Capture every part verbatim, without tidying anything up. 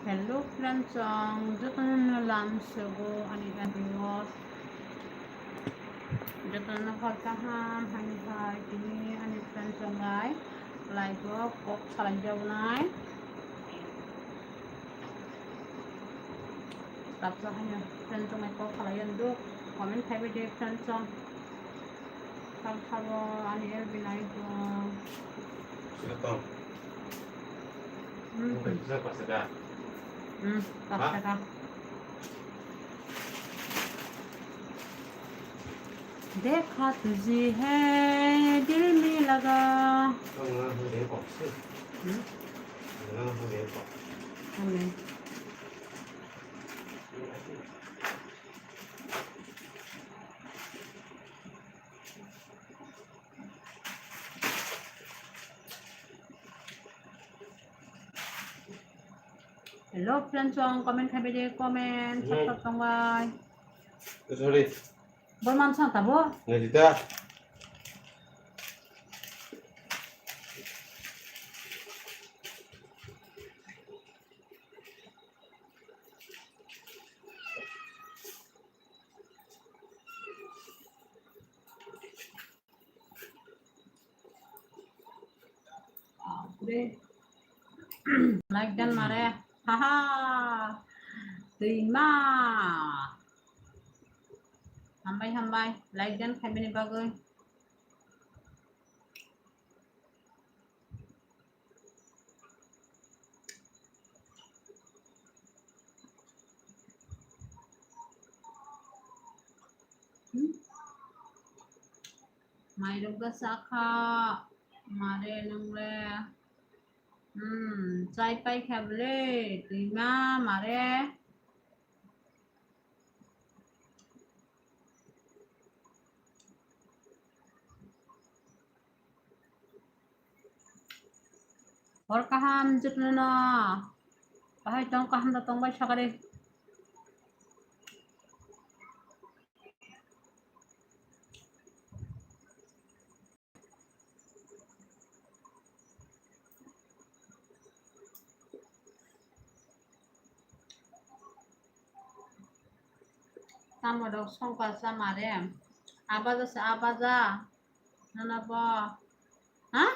Hello friends, chwng jotono lam sogo ani viewers. Jotono hor kaham, hani hai tini ani friends chwng bai live o kok salai jawnai. Tabsa hanya friends chwng bai kok salai jadu. Comment khai bai de friends chwng. Sabo sabo ani L B nai tong. Sila tong. Hmm. Mungkin bisa pas ada. Hmm, pas ada. देखा तुझे है दिल में लगा। Ang na hande kok si. Hmm? Ang na hande kok. Ano? Hello friends, chwng comment khai bai de, comment. Hmm. Sab sab tong bai. Sorry. Bor man sang tabo? Nai dita. Like dan mare. Haha. Twi ma. Hambai, hambai. Like dan khai bini bagwi. Hmm? Mairok da sakha, mare nwngle. Hmm, chai paikha bwle, twima, mare. Hor kaham jotono no. Bahai tong kaham da tong bai sakari. Tamo rok songkar cha mare. Abaja se abaja. Nono bo. Ha?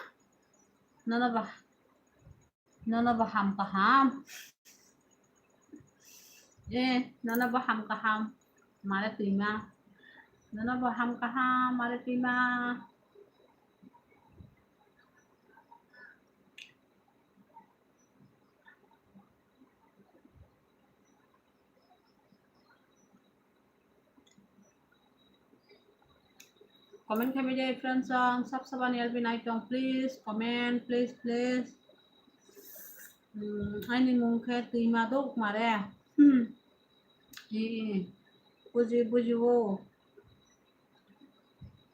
Nono bo. Nono bo ham kaham. Eh, nono bo ham kaham. Mare twima. Nono bo ham kaham, mare twima. Comment khai bai de friends, ang sab sab ani L B nai tong, please comment, please, please. Hmm, aini mung khe twima dok mare. Hmm. Eh, buji, buji o.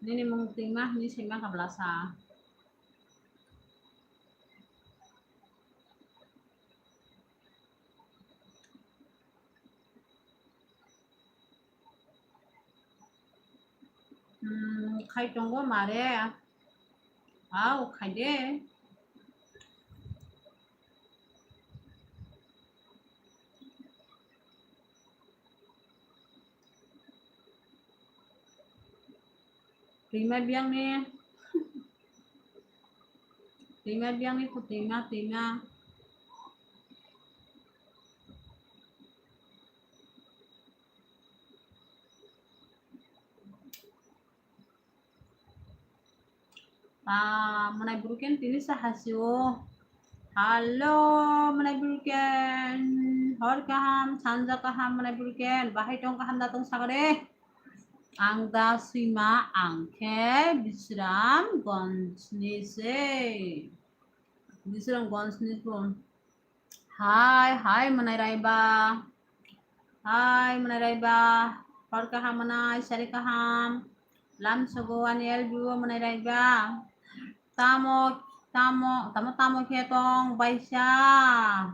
Nini mung twima hini sima kabla sa. Hmm, khai tongo mare. Au, khai de. Twima biyang ni. Twima biyang ni, twima, twima. Ah, mwnai buruken tini sa hasi o. Hello, mwnai buruken. Hor kaham, sanja kaham, mwnai buruken. Bahai tong kaham da tong sakare. Ang da swima, ang khe Bisramganj ni se. Bisramganj ni se. Hai, hai, mwnai raiba. Hai, mwnai raiba. Hor kaham mwnai, sari kaham. Lam sogo ani L B o mwnai raiba. Tamo, tamo, tamo, tamo khe tong baisa.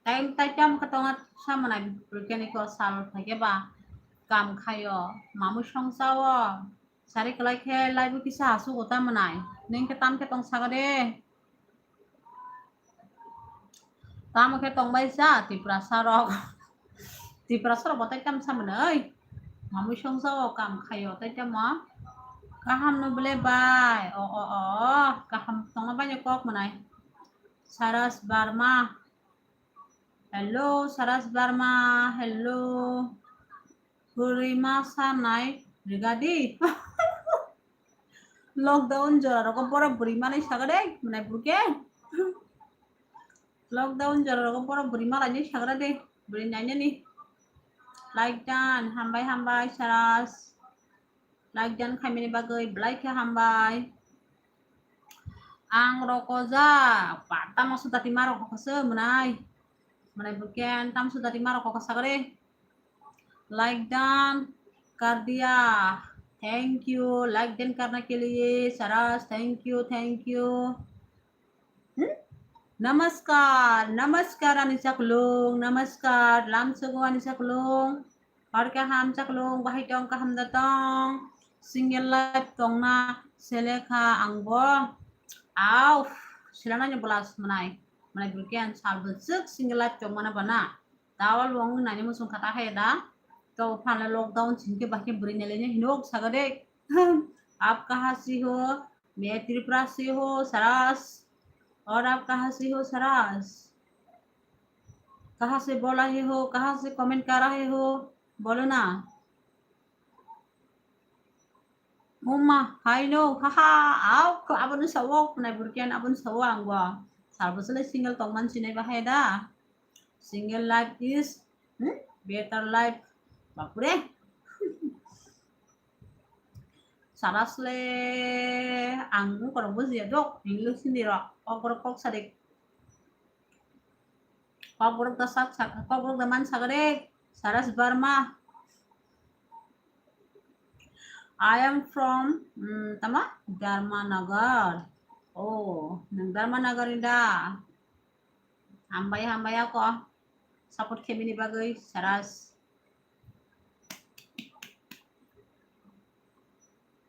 Time tai tam khe tong sa mwnai, buruken ni ko sal thai khe ba kam khaio. Mamui song sao. Sari kwlai khe live o kisa asugo ta mwnai. Neng khe tam khe tong saga de. Tamo khe tongbai sa Tiprasa rok. Tiprasa rok bo tai tam sa mwnai. Mamui songsa o kam khaio tai tamo. Kaham no bele bai. O, o, o. Kaham tongma bai kok mwnai. Saras Barma. Hello, Saras Barma. Hello. Bwrwi ma sanai rigadi. Lockdown jora rogo borok bwrwi manai saga de, mwnai burke. Lockdown jora rogo borok bwrwi malai ni sagra de, bwrwi nainani. Like dan, hambai, hambai, Saras. Like dan khaimani bagwi belai khe hambai. Ang roko ja, pa, tamo sudati ma roko kasa mwnai. Mwnai burke, tam sudati ma roko kasa gare. Like dan kar diya. Thank you. Like dan karne ke liye, Saras. Thank you, thank you. Hmm? Namaskar, namaskar ani chaklung, namaskar, lamsogo ani chaklung. Hor kaham chaklung, bahai tong kaham da tong. Single life tongna selekha angbo. Au, silanani bolas mwnai. Mwnai burke ang salbo chwk single life tongmana bana. Tawal wng nani muchung kha ta khe da. To phanle lockdown chingke bahai bwrwi nele hinok saga de. Aap kahan se ho? Main Tripura se ho, Saras. Aur aap kahan se ho, Saras? Kahan se bol rahe ho? Kahan se comment kar rahe ho? Bolo na. Uma, hai no, haha, au, ko aboni sawo, nai burkian aboni sawo ang bo. Sal bosole single tongman sinai bahai da. Single life is, hmm, better life. Bapure. Saras le ang korok bujiya dok, English Hindi rok, kok borok kok sadik. Kokborok da sak sak, kokborok da man sagare, Saras Barma. I am from, mm, tama? Dharmanagar. Oh, nang Dharmanagar ni da. Hambai, hambai ako. Support khe bini bagwi, Saras.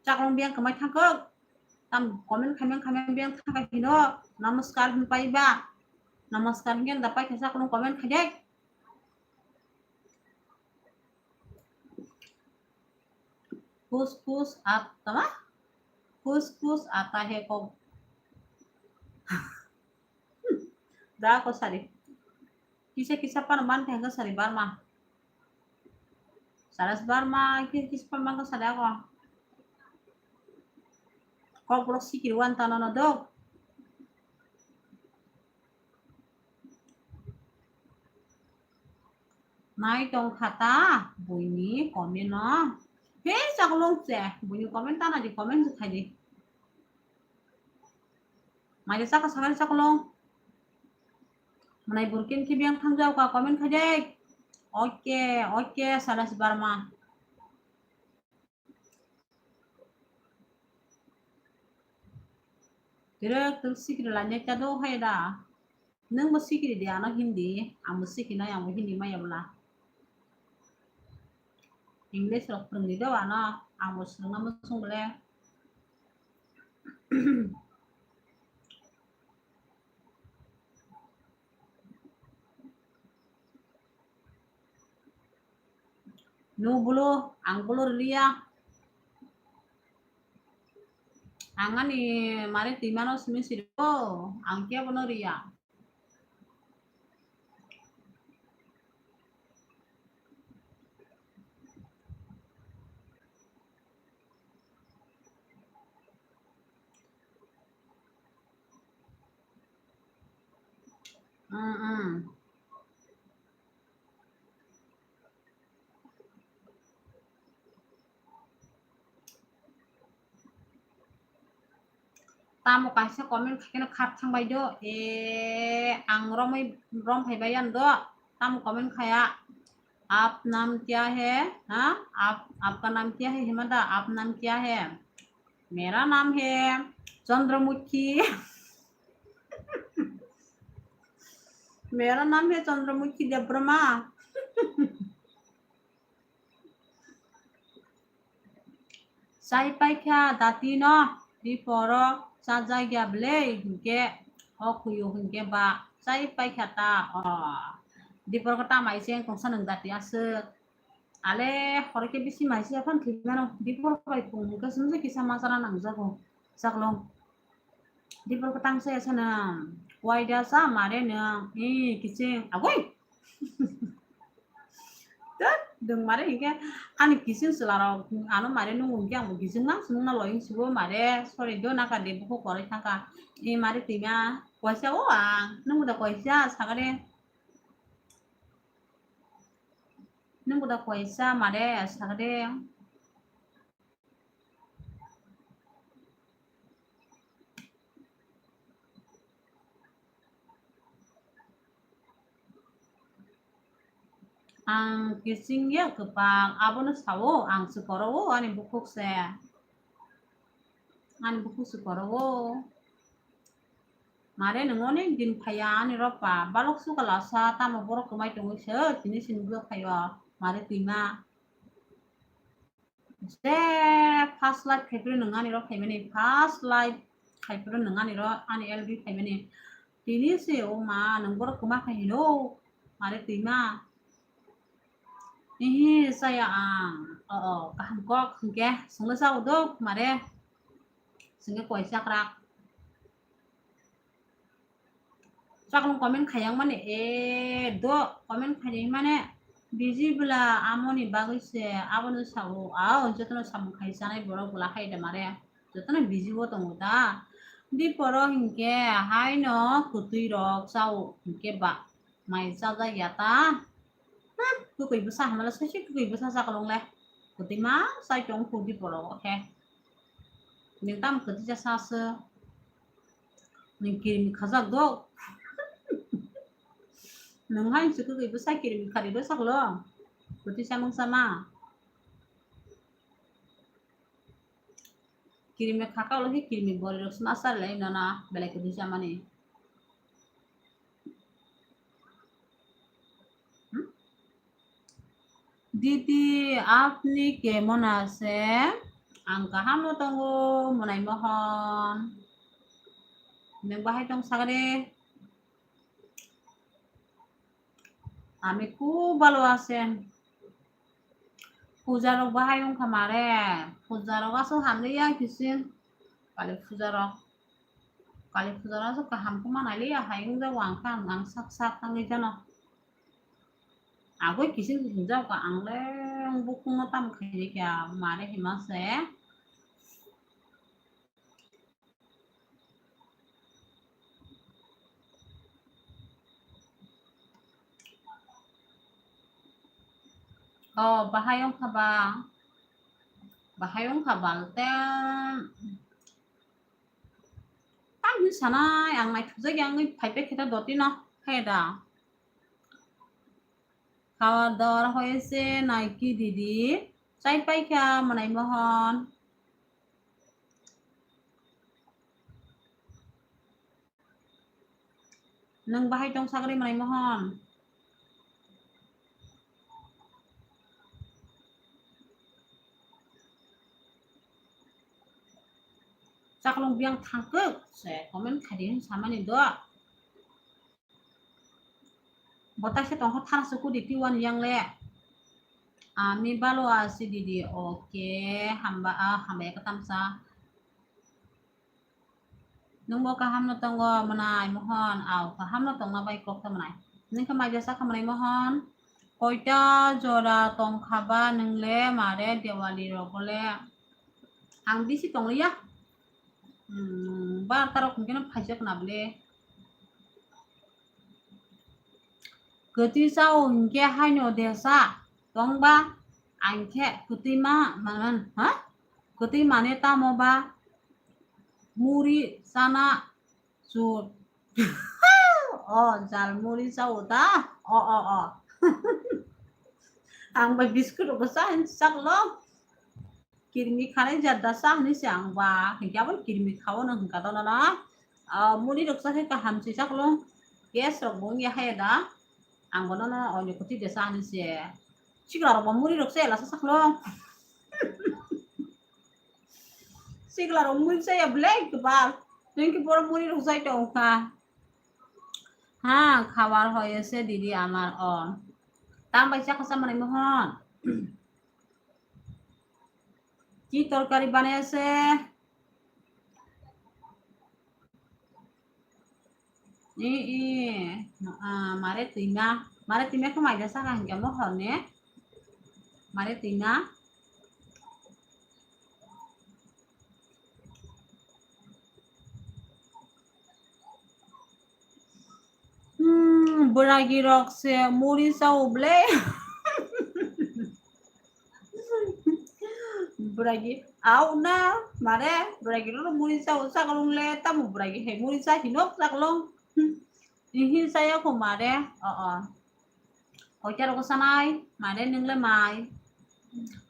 Chaklong biyang kwmai thangkuk. Tam comment khaimang khaimang biyang thangkha hino. Namaskar hin pai ba. Namaskar hin da pai kha chaklong comment khaijak. Kus kus at, tama? Kus kus ata he ko. Da ko sari. Kisa kisa pan man thangkha sari Barma. Saras Barma kisa kisa pan man sari ako. Kokborok sikiri wan tano no dok. Nai tong khata buini comment no. He chaklong che buini comment tana di comment khai di. Mai de chakha sakani chaklong. Manai burkin khe biyang thangjao ka comment khai dek. Oke, oke, Saras Barma. Direct tuk sikiri la nyata do hai da. Nang bo sikiri di ano Hindi, ang bo sikiri nai ang bo Hindi maya bla. English rok phwrwng di do ano, ang bo swrwngna muchung bole. No bolo, ang bolo riya. Ang ani mare timano simi siri ko, ang kia bono riya. Mm-mm. Tamo kaisa comment khaikhe no khar thangbai do. E, ang romwi, rom phaibai yan do. Tamo comment khaya. Aap naam kya hai? Ha? Aap, aapka naam kya hai? Hima da, aap naam kya hai? Mera naam hai Chandramukhi. Mera naam hai Chandramukhi Debbarma. Chai paikha dati no, ri poro chajagya bwle hinkhe, o khuyu hinkhe ba Chai paikha ta, o. Dipor ko ta mai se kongsa nung dati aswk. Ale horo khe bisi mai se aphan thwi mano. Dipor bai pung hwnkhe sumjak kisa masara nangjago. Chaklong. Dipor ko tang se sana. Waida sa mare nang. Ee, kiching. Agoi. Tat, dong mare hingke ani kiching chwla rok ano mare nung hingke ang bo kiching mang sung na loyong subo mare sorry do naka de buko koroi thangka. E mare twima koisa o ang nung da koisa sagade. Nung da koisa mare sagade. Ang kiching ya kwpang, abono sao, ang se koro o, ani bukhuk se. Ani bukhuk se koro o. Mare nung onek din phaiya ani ropa, balok sukala sa, tamo borok kwmai tongwi se, tini se nugwi phaio, mare twima. Je first live khaipro nung ani ro phaimani, first live khaipro nung ani ro ani L B phaimani. Tini se o ma nung borok kwma khai hino, mare twima. Ihi saya ang, o, o, kaham kok hingke sungla sa udo mare. Singke koisa krak. Chaklong comment khaiyang mani, e, do comment khaini mane busy bwla amoni bagwi se abono sao, ao jotono samung khai chanai borok bwla hai da mare, jotono busy o tongo da. Diporo hinkhe haino kwtwi rok chao hinkhe ba mai chajak ya ta. Ha, kwkwi bwsa hamala sosi kwkwi bwsa chaklong le. Kwtwi ma chai tong kho Diporo khe. Nwng tamo kwtwi cha sa se. Nwng kirimi khajak do. Nwng hai se kwkwi bwsa kirimi khari do saklo. Kwtwi chamung sama. Kirimi khaka ulo khe kirimi bori rok sma sa lai nana belai kwtwi chamani. Hmm? Didi, apni kemon ase? Ang kaham no tongo, Monai Mohon. Nwng bahai tong sagade? Ami khub bhalo asen. Puja rok bahai wngkha mare. Puja rok aswk hamliya kisin. Kali puja rok. Kali puja rok aswk kaham khe manai liya hai wngjago ang khe ang, ang sak sak tangwi jano. Agoi kisin kisin jago ang le bukung no tamo khaini khe mare hima se. Oh, bahai wngkha ba. Bahai wngkha ba, te tang hinwi sanai, ang naithokjagwi ang phaipai khe ta dotino, khe da. খাওয়া দাওয়া হয়েছে নাকি দিদি? Chai paikha, Monai Mohon. Nwng bahai tong sagri, Monai Mohon? Chaklong biyang thangkuk se comment khaidi hwn samani do. Bo taisa tongkha thana se kudi T one yang le. Ami bhalo achi didi, okay, hamba, ah, hambai ka tamsa. Nwng bo kaham no tongo, Monai Mohon? Au, kaham no tongna bai kok ta Monai. Nwng khe mai jasa kha Monai Mohon? Koita jora tongkha ba nwng le mare Diwali rogo le? Ang bisi tongliya. Hmm, bar tarok hwnkhe no phaijak na bwle. Kwtwi chao hinkhe haino desa tongba, ang khe kwtwi ma, man, ha? Kwtwi mane tamo ba muri chana chur. O jal muri chao ta? O, o, o. Ang bai biscuit rok cha hin chaklo. Kirmi khanai jat da sa hwnwi se ang ba, hinkhe abo kirmi khao no hwnka dono no. Ah, muri rok cha khe kaham se chaklo. Gas rok bo wngya haya da. Ang bono no oinwi kwtwi de sa hwnwi se. Sikla rok bo muri rok cha ela sa chaklo. Sikla rok muri cha ya belai kwbal. Nwng khe boro muri rok chai tong kha. হ্যাঁ, খাবার হয়েছে দিদি আমার। ও, tam bai chakha chamani mohon? কি তরকারি বানাইছে? I, i, ah, mare twima, mare twima khe maida saka hinkhe mohor ne? Mare twima. Hmm, bwragi rok se muri chao ble. Bwragi, au na, mare, bwragi rok muri chao, chaklong le, tamo bwragi he muri cha hinok chaklong. Ihi chaya ko mare, o, o. Koita rok sanai, mare nung le mai.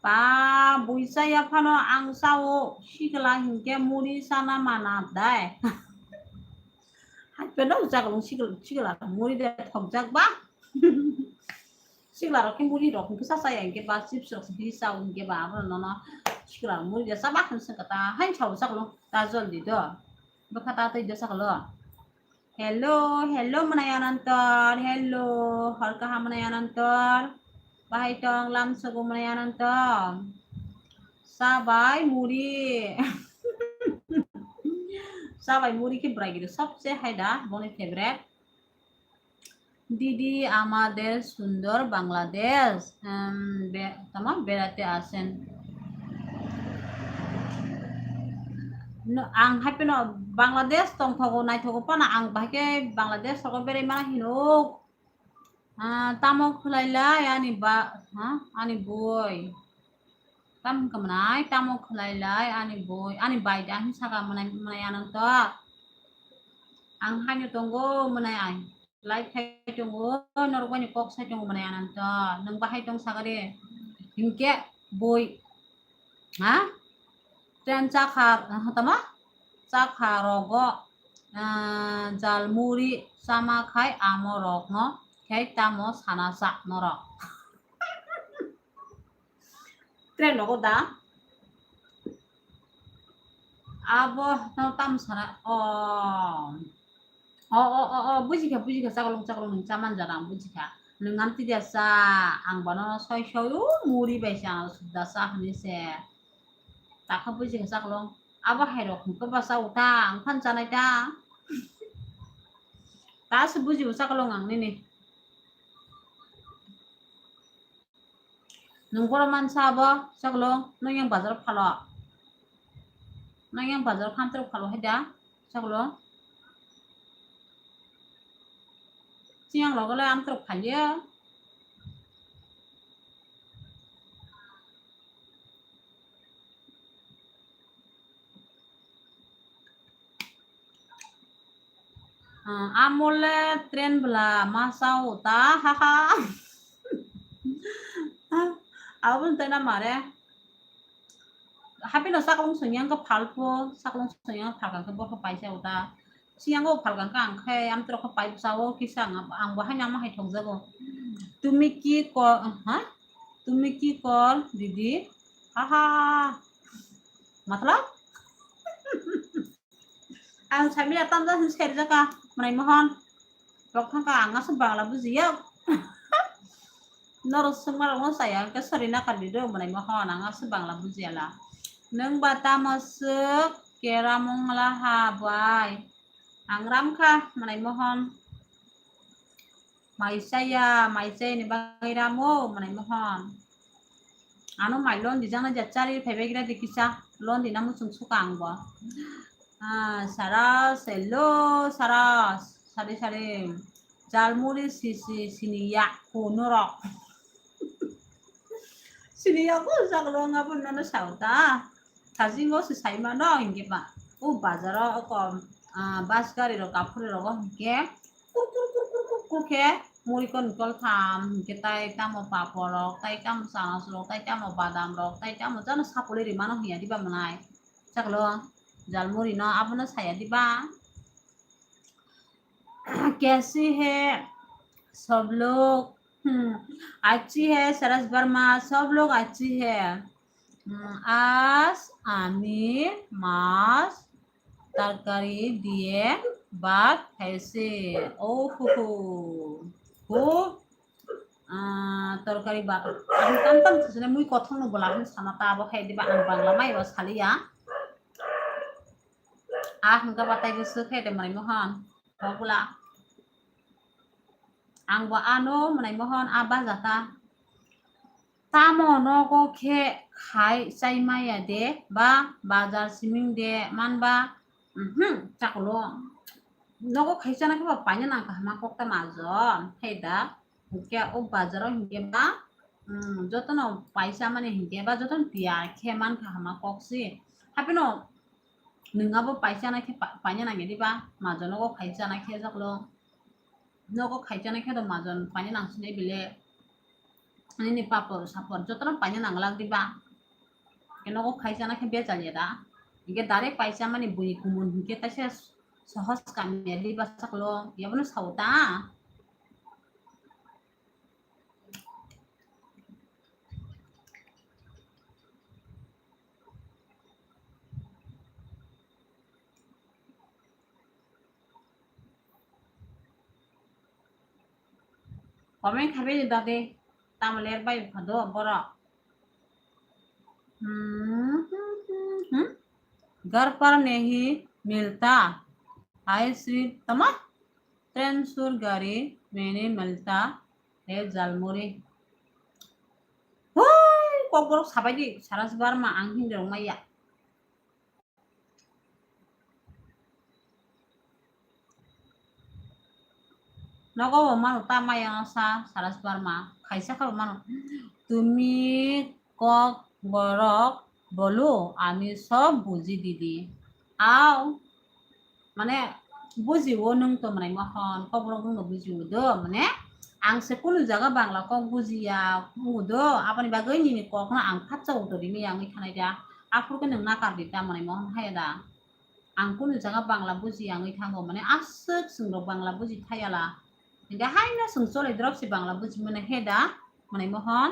Ba, bui chaya phano ang chao, sikla hinkhe muri chana mana dai. Hai peno chaklong sikla, sikla muri de thokjak ba. Sikla rok khe muri rok khe sa chaya hinkhe ba chips rok se hi chao hinkhe ba abo nono sikla muri de chaba khe sengkha ta hai chao chaklong ta joldi do. Bwkha ta twi do sakalo. Hello, hello, mwnai Anantor, hello, hor kaham mwnai Anantor. Bahai tong lam sogo mwnai Anantor. Sabai muri. Sabai muri khe bwragi rok sobse hai da, boni favorite. দিদি আমাদের সুন্দর বাংলাদেশ, উম, বে-, tamo berate asen. No, ang hai phano Bangladesh tongthogo, naithogo phano ang bahai khe Bangladesh rogo berai mana hinuk. Ah, tamo khwlai lai ani ba, ha, ani boi. Tam khe mwnai, tamo khwlai lai ani boi, ani bai da hin saka mwnai, mwnai Anantor. Ang haino tongo mwnai ai. Live khai tongo, norok bai ni kok sai tongo mwnai Anantor. Nwng bahai tong saka de. Hinkhe boi. Ha? Train chakha, ha, tamo? Chakha rogo, ah, jalmuri chama khai amo rokno khai tamo sana sa norok. Train rogo da? Abo no tam sana, o. O, o, o, o, bujikha, bujikha, chaklong, chaklong, nwng chaman jana, ang bujikha. Nwng amtwi dia cha, ang bono soi soi, o, muri bai cha, ang sudda cha hwnwi se. Takha bujikha chaklong. Abo hai rok hwnkhe bwsa utha, ang phan chanai ta. Ta se bujibo chaklong ang nini. Nwng borok mansa abo, chaklong, nwng yang bazar phalo. Nwng yang bazar khamtrok phalo hai da, chaklong. Chiyang logo le amtrok phaliya. Ah, amole train bwla ma sao ta, ha, ha. Abo tei na mare. Happy no saklong sonyang ka phalpo, saklong sonyang phalka ka bo ka paisa uta. Siyang o phalka ka ang khai amtrok ka pai sao kisa ang, ang bahai nama hai thok jago. Tumi ki ko, ha? Tumi ki kor, didi? Ha, ha. Matlab? Ang Sharmila tamjak hin serjaka, mwnai Mohon. Rok thangka ang aswk Bangla bujiya. Norok swngma rokno saya, hwnkhe sorry nakar di do, mwnai Mohon, ang aswk Bangla bujiyala. Nwng ba tamo swk keramung laha bai? Ang ramkha, mwnai Mohon. Mai chaya, mai chayani bagwi ramo, mwnai Mohon. Ano mai londi jana ja chari phaibai gira di kisa, londi na muchung suka ang bo. Ah, Saras, hello, Saras, sari sari. Jalmuri si, si, sini ya, kuno rok. Sini ya, ko jak lo nga bo nono sauta. Sajingo se sai mano, hinkhe ba. O bazaro, o kom, ah, bus gari rok, kaphuri rogo hinkhe. Kur, kur, kur, kur, kur, kur khe. Muri kon kol tham, hinkhe tai tamo papor rok, tai tamo chanas rok, tai tamo badam rok, tai tamo jano sapuli ri mano hiya diba mwnai. Chaklo, jalmuri no abono saya diba. कैसे है सब लोग? Hmm. अच्छी है सरस वर्मा, सब लोग अच्छी है। Hmm. আজ আমি মাছ তরকারি দিয়ে Bhat khaise. Oh ho ho. Ho. Ah, torkari bhat. Ang tam tam sasune mui kothok no bola hin sana ta abo khai diba ang Bangla mai ba saliya. Ah, hingka batai go suk khai de Mwnai Mohon. Bogula. Ang bo ano Mwnai Mohon a bajata. Tamo nogo khe khai chai maya de ba bazar siming de manba, mhm, chaklo. Nogo khai chana khe ba paina nang kahama kok ta majon. Hai da, hingke o bazar o hingke ba, mm, jotono paisa mani hingke ba jotono tiyar khe man kahama kok si. Hapeno nwng abo paisa na khe pa-, paina nang ya diba, majon nogo khai chana khe chaklo. Nogo khai chana khe do majon paina nang sinai bile. Nini papor sapor jotono paina nang lak diba. Ke nogo khai chana khe bejal ya da. Hingke direct paisa mani bui kumun hingke taisa sohos kamya diba chaklo. Yabono sao ta. Comment khabe da de, tamo ler bai pha do borok. Hmm, hmm, hmm, hmm. घर पर नहीं मिलता है सिर्फ, tamo? Train sur gari mein milta hai jhalmuri. Hoi, kokborok sabai di, Saras Barma, ang Hindi rok maya. Nogo bo mano ta maya sa Saras Barma, khaisa kha bo mano. Tumi kokborok bolo, ami sob buji didi. Ao, mane, bujiwo nwng to Mwnai Mohon, kokborok nwngno bujiwo do, mane, ang se kunu jaga Bangla kok bujiya, wngo do, aboni bagwi nini kokno ang phatsa uto rimwi yangwi thanai da, aphuru khe nwng nakar di ta Mwnai Mohon haya da. Ang kunu jaga Bangla buji yangwi thango, mane aswk chwng rok Bangla buji thayala. Hingke haino chwng choli drop si Bangla buji mane he da, Mwnai Mohon.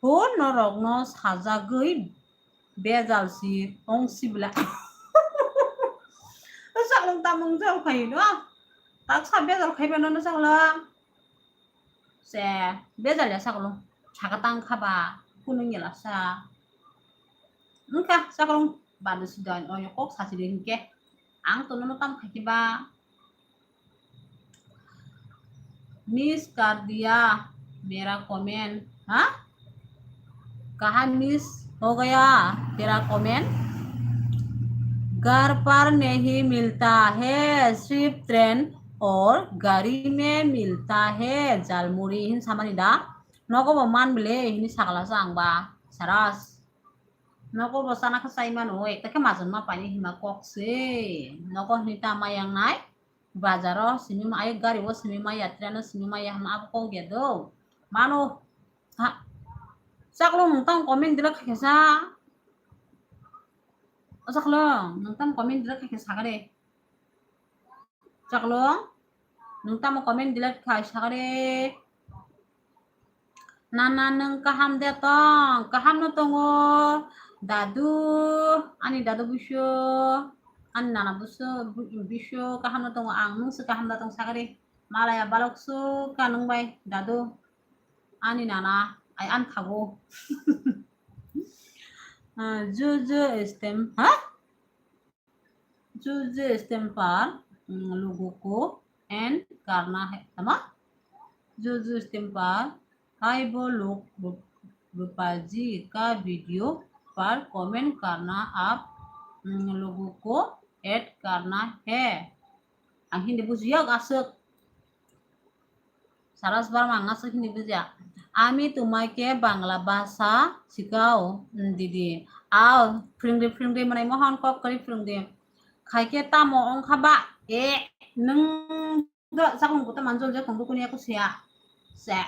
Ho norok no sajagwi bejal si ong sibla. Chaklo tamung jao khai no. Tak sa bejal khai ba no chaklo. Se bejal ya chaklo. Saka tang kha ba kunu ngela sa. Wngkha, chakrung badu sudai, oyo kok sachiri hinkhe. Ang to nono tam khaikhe ba. Miss kar diya mera comment, ha? Kaha miss ho gaya tera comment? घर पर नहीं मिलता है, सिर्फ ट्रेन और गाड़ी में मिलता है, jhalmuri hin samani da. Nogo bo man bile hini sakla sa ang ba, Saras. Nogo bo chana khe chai mano, ekta khe majon ma paini hima kok se. Nogo hini ta ma yang nai, bazar o simi ma, ai gari o simi ma ya, train o simi ma ya hama abo kok ya do. Mano, ha, chaklo nwng tamo comment dila khaikhe sa. O chaklo, nwng tamo comment dila khaikhe sa kare. Chaklo, nwng tamo comment delete khai sakare. Nana nwng kaham de tong? Kaham no tongo. Dadu, ani dadu buso, ani nana buso, bu-, biso kaham no tongo. Ang nwng se kaham da tong sakare. Malaya balok suk ka nwng bai dadu. Ani nana, ai an thago. Ah, ju ju stem, ha? Ju ju stem par, mm, logo ko end karna hai, tamo? Ju ju stem par, hai bo log, log, Rupa ji ka video par comment karna aap, mm, logo ko add karna hai. Ang Hindi bujiya aswk. Saras Barma ang aswk Hindi bujiya. আমি তোমাকে বাংলা ভাষা শিখাবো, দিদি. Ao, phwrwngdi, phwrwngdi, mwnai mohon kok kwrwi phwrwngdi. Khaikhe tamo wngkha ba? E, nwng chakung kuta manjol je kong dukuni aku sia. Se.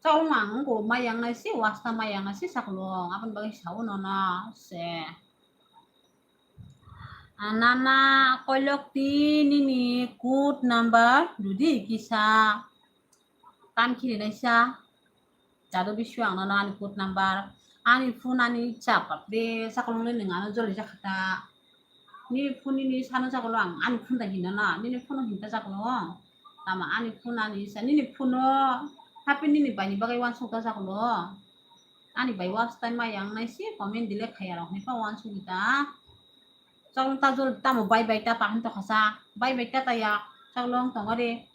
Chakung ang ko mayang nai si, wasta mayang nai si chaklong. Aboni bagwi sao nono. Se. Ah, nana koilok ti nini code number dudi kisa. Tam khiri naisa. Dadu bisu ang nono ani code number. Ani phone ani chap de chaklong le nang ano joli jakhata. Nini phone nini sano jago lo ang, ani phone da hino na, nini phone hinta jago lo. Tama ani phone ani sa, nini phone o happy nini bai ni bagwi wansuk ta jago lo. Ani bai was time ma yang nai si comment delete khaya rok hai pa wansuk ta. Chaklo ta jol tamo bai bai ta pahan to khasa, bai bai ta ta ya, chaklo tongo de.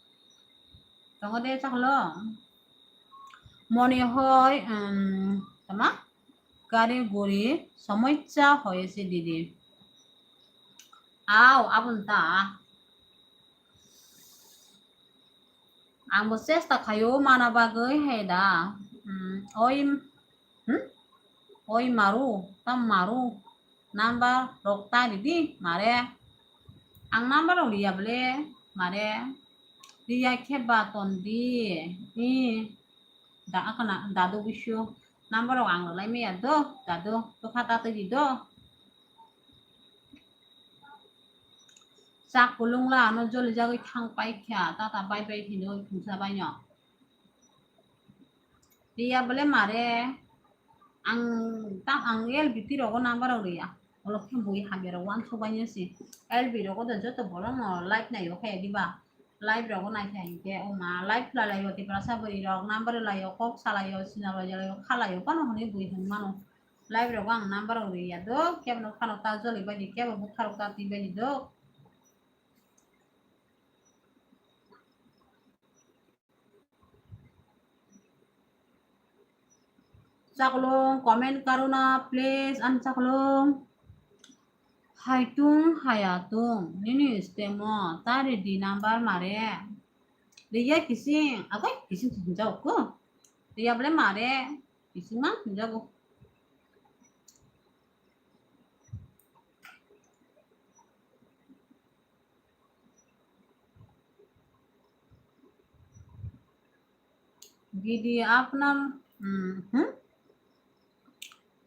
Tongo de chaklo. Mone hoi, um, tama? Gari guri somosya hoyese didi. Aw, abon ta. Ang bo chesta khayo mana bagwi hai da. Hmm, oi, hmm? Oi maru, tam maru. Number rok ta ridi, mare. Ang number rok riya bole, mare. Riya khe ba ton di. Ni. Da, akana, dadu bisu. Number rok ang lai maya do, dadu. To khata to di do. Chak kulung la ano joli jagwi thang pai kha, tata bai bai hino thungsa bai no. Riya bole mare, ang ta, ang L B T rogo number rok riya. Olo khe bui hamya rok wansuk bai no si. L B rogo do joto borok no live naio khe diba. Live rogo nai khe hinkhe o ma live khwlai laio Tiprasa bwrwi rok number laio kok salaio sina laio khalaio bono hwnwi bui hwn mano. Live rogo ang number rok riya do, kebo no phano ta joli bai di, kebo bukha rok ta twi bai di do. Chaklung, comment karo na, please, ani chaklung. Haitung, hayatung, nini stemo, ta ridi number mare. Riya kising, agoi, kising sinjao ko. Riya bole mare. Kisingma hinjago. Didi apnar, hmm, hmm?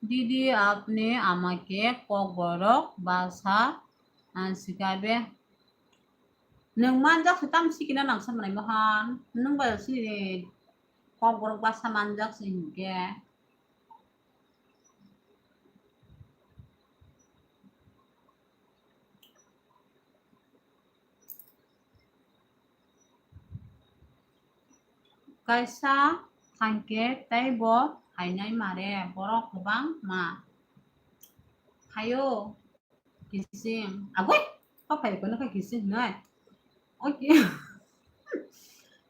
Didi apni amake kokborok basa, ah, sikabe. Nwng manjak se tam sikina nangsa manai mohan. Nwng bai sini kokborok basa manjak se hinkhe. Kaisa thangkhe tei bo phainai mare, borok kwbangma phaio. Kising. Agoi! Kok phai kono kha kising hinoi. Oke.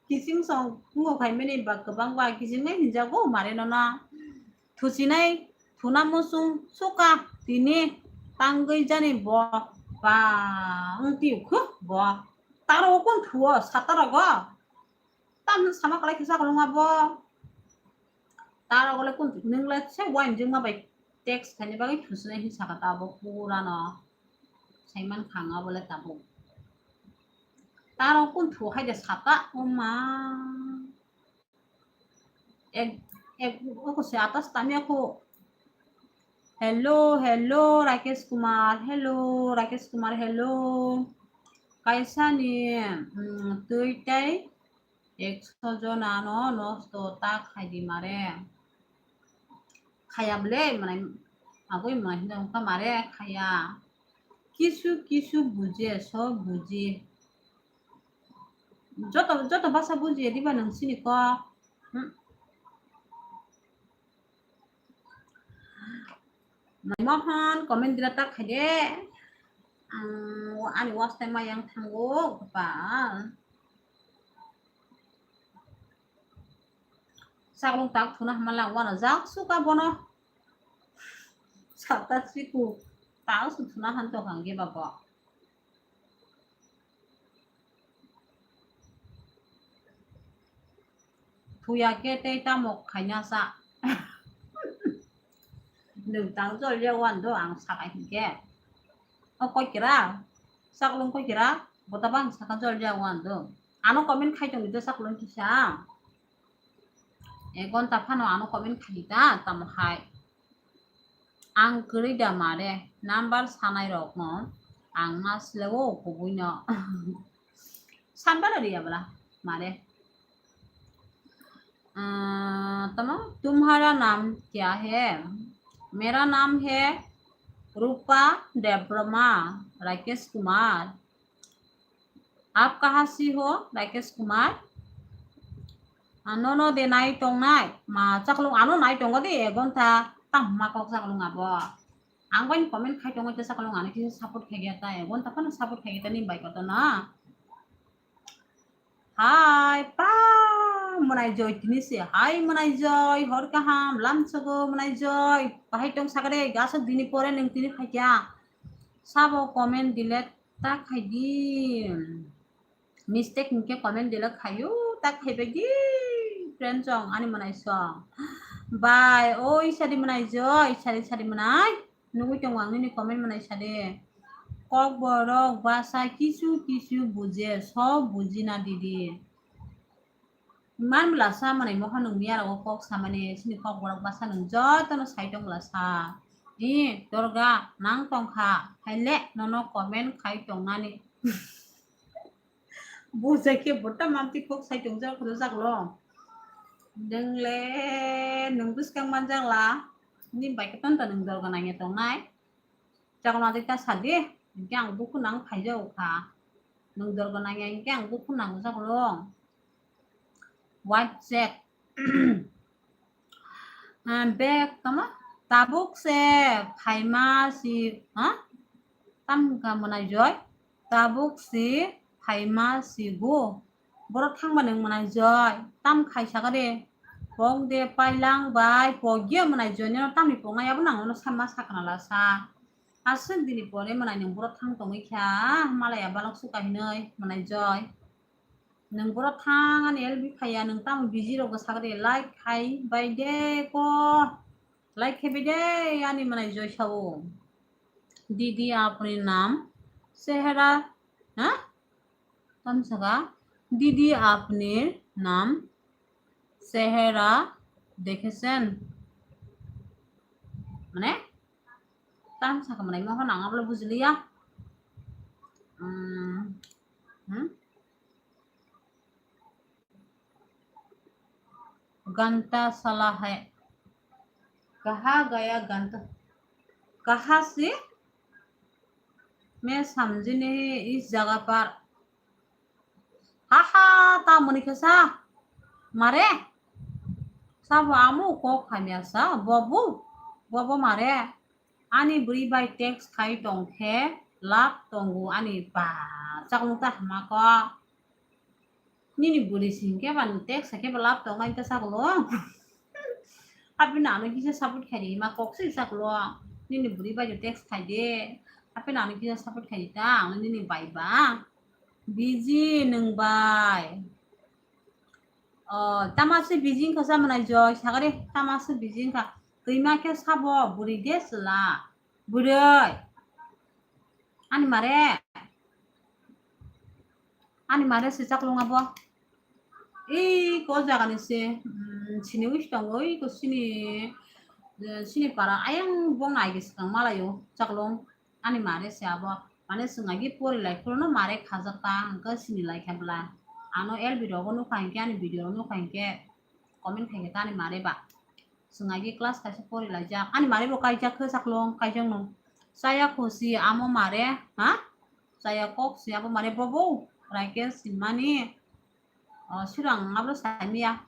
Kising song kungo khai mani ba kwbang ba kising nai hinjago mare no na. Thusinai thuna musung suka tini tangwi jani bo ba wng tiyuk khu bo. Taro kun thuo sataro go. Tam sama kalai kisa kalunga bo. Taro gole kun nung le se wine jingma bai text khaini bagwi thusinai hin saka ta bo pura no. Saiman khanga bole tabuk. Taro kun thu hai de saka oma. Ek, ek, oko se atas tamya ko. Hello, hello, Rakesh Kumar. Hello, Rakesh Kumar, hello. Kaisa ni, mm, twi tai ekso jona no nosto ta khai di mare. Khaya bole, manai, agoi manai hinda wngkha mare khaya. Kisu, kisu buje, so buji. Joto, joto basa buji diba nang sini ko. Hmm. Mohon comment dina tak khai de. Ang ani watch time yang thango pa. Saklung tak thuna hamala wana jak suka bono. Sata siku tak su thuna han to hangge babo. Thuya khe tei tamo khaina sa. Nwng tang jol ya wan do ang sakai hinkhe. O koi kira, saklung koi kira, bota bang saka jol ya wan do. Ano comment khai tong do saklung kisa. Ek ghonta phano ano comment khai ta, tamo hai. Ang kwrwi da mare, number sanai rokno ang ma sileo kubui no. Sanbala riya bala mare. Ah, tamo, tumhara naam kya hai? Mera naam hai Rupa Debbarma, Rakesh Kumar. Aap kahan se ho, Rakesh Kumar? Ano no de nai tongnai. Ma chaklung ano nai tongo de, ek ghonta. Tang ma kok chaklung abo. Ang bai comment khai tongo, te chaklung ano kisa support khai ya ta, ek ghonta phano support khai ya ta, ni bai koto na. Hai, pa, Mwnai Joy tini se. Hai, Mwnai Joy, hor kaham, lamsogo, Mwnai Joy. Bahai tong sakade, gasok dini pore nung tini phaikya. Sabo comment delete ta khai di. Mistake hingke comment delete khayo, ta khai bai di. Friend song, ani Mwnai song. Bai, oi, sadi Mwnai Joy, sadi, sadi Mwnai. Nugui tongo ang nini comment Mwnai sadi. Kokborok basa kisu kisu buje, sob bujina didi. Man bwla sa Mwnai moha nung miya rogo kok samani, sini Kokborok basa nung jotono sai tong bwla sa. I, dorga nang tongkha, haile nono comment khai tongnani. Bujai khe bota manti kok sai tongjak, tongjak lo. Nung le, nung bwskang manjak la. Ni bai khe ton ta nung dorga nangya tongnai. Chakma de ta sadi, hingke ang buku nang phaijago kha. Nung dorga nangya hingke ang buku nang jak lo. White check. Ah, bag tamo? Tabuk se phaima si, ha? Tam ka Mwnai Joy? Tabuk si phaima si go. Borok thangma nung Mwnai Joy. Tam khai saka de. Pok de pailang bai pok ye Mwnai Joy no tamni pok nai abo nang no sama sakna la sa. Aswk dini pore Mwnai nung borok thang tongwi kha. Malaya balok suka hinoi Mwnai Joy. Nung borok thang ani L B phaiya, nung tamo busy rok bwsakre like khai bai de ko. Like khai bai de ani Mwnai Joy sao. Didi apni naam chehra, ha? Tam saka, didi apni naam chehra dekhechen. Mane? Tam saka Mwnai mohon ang ablo bujiliya. Hmm. Hmm? घंटा साला है। कहा गया घंटा? कहाँ से? मैं समझी नहीं इस जगह पर। Ha ha, ta muni khe sa. Mare? Sabo amo kok hamya sa. Bobo? Bobo mare? Ani bwrwi bai text khai tong khe love tongo ani ba chakmung ta hama kok. Nini bwrwi sing khe ba text khe ba love tong ani ta chaklo. Happy nano kisa support khai di ma kok se chaklo. Nini bwrwi bai text khai de. Happy nano kisa support khai di ta ang nini bai ba. Busy nung bai. Oh, tama se busy wngkha sa Mwnai Joy, sagari tama se busy wngkha. Twima khe sabo bwrwi de chwla. Bwrwi. Ani mare. Ani mare se chaklung abo. Ei ko jaga ni se, mm, sini wis tongo, ei ko sini, eh, sini para ayang bong ai ge swkang malayo chaklung. Ani mare se abo, mane chwng agi pori lai phuru no mare khajak ta, hwnkhe sini lai kha bwla. Ano L B rogo nukha hinkhe, ani video rok nukha hinkhe, comment khai khe ta ani mare ba. Chwng agi class kaisa pori laijak. Ani mare bo kaijak khe chaklung, kaijak no. Chaya kho si amo mare, ha? Chaya kok si abo mare bobo, Rakesh sinmani. Oh, sirang abro saimiya.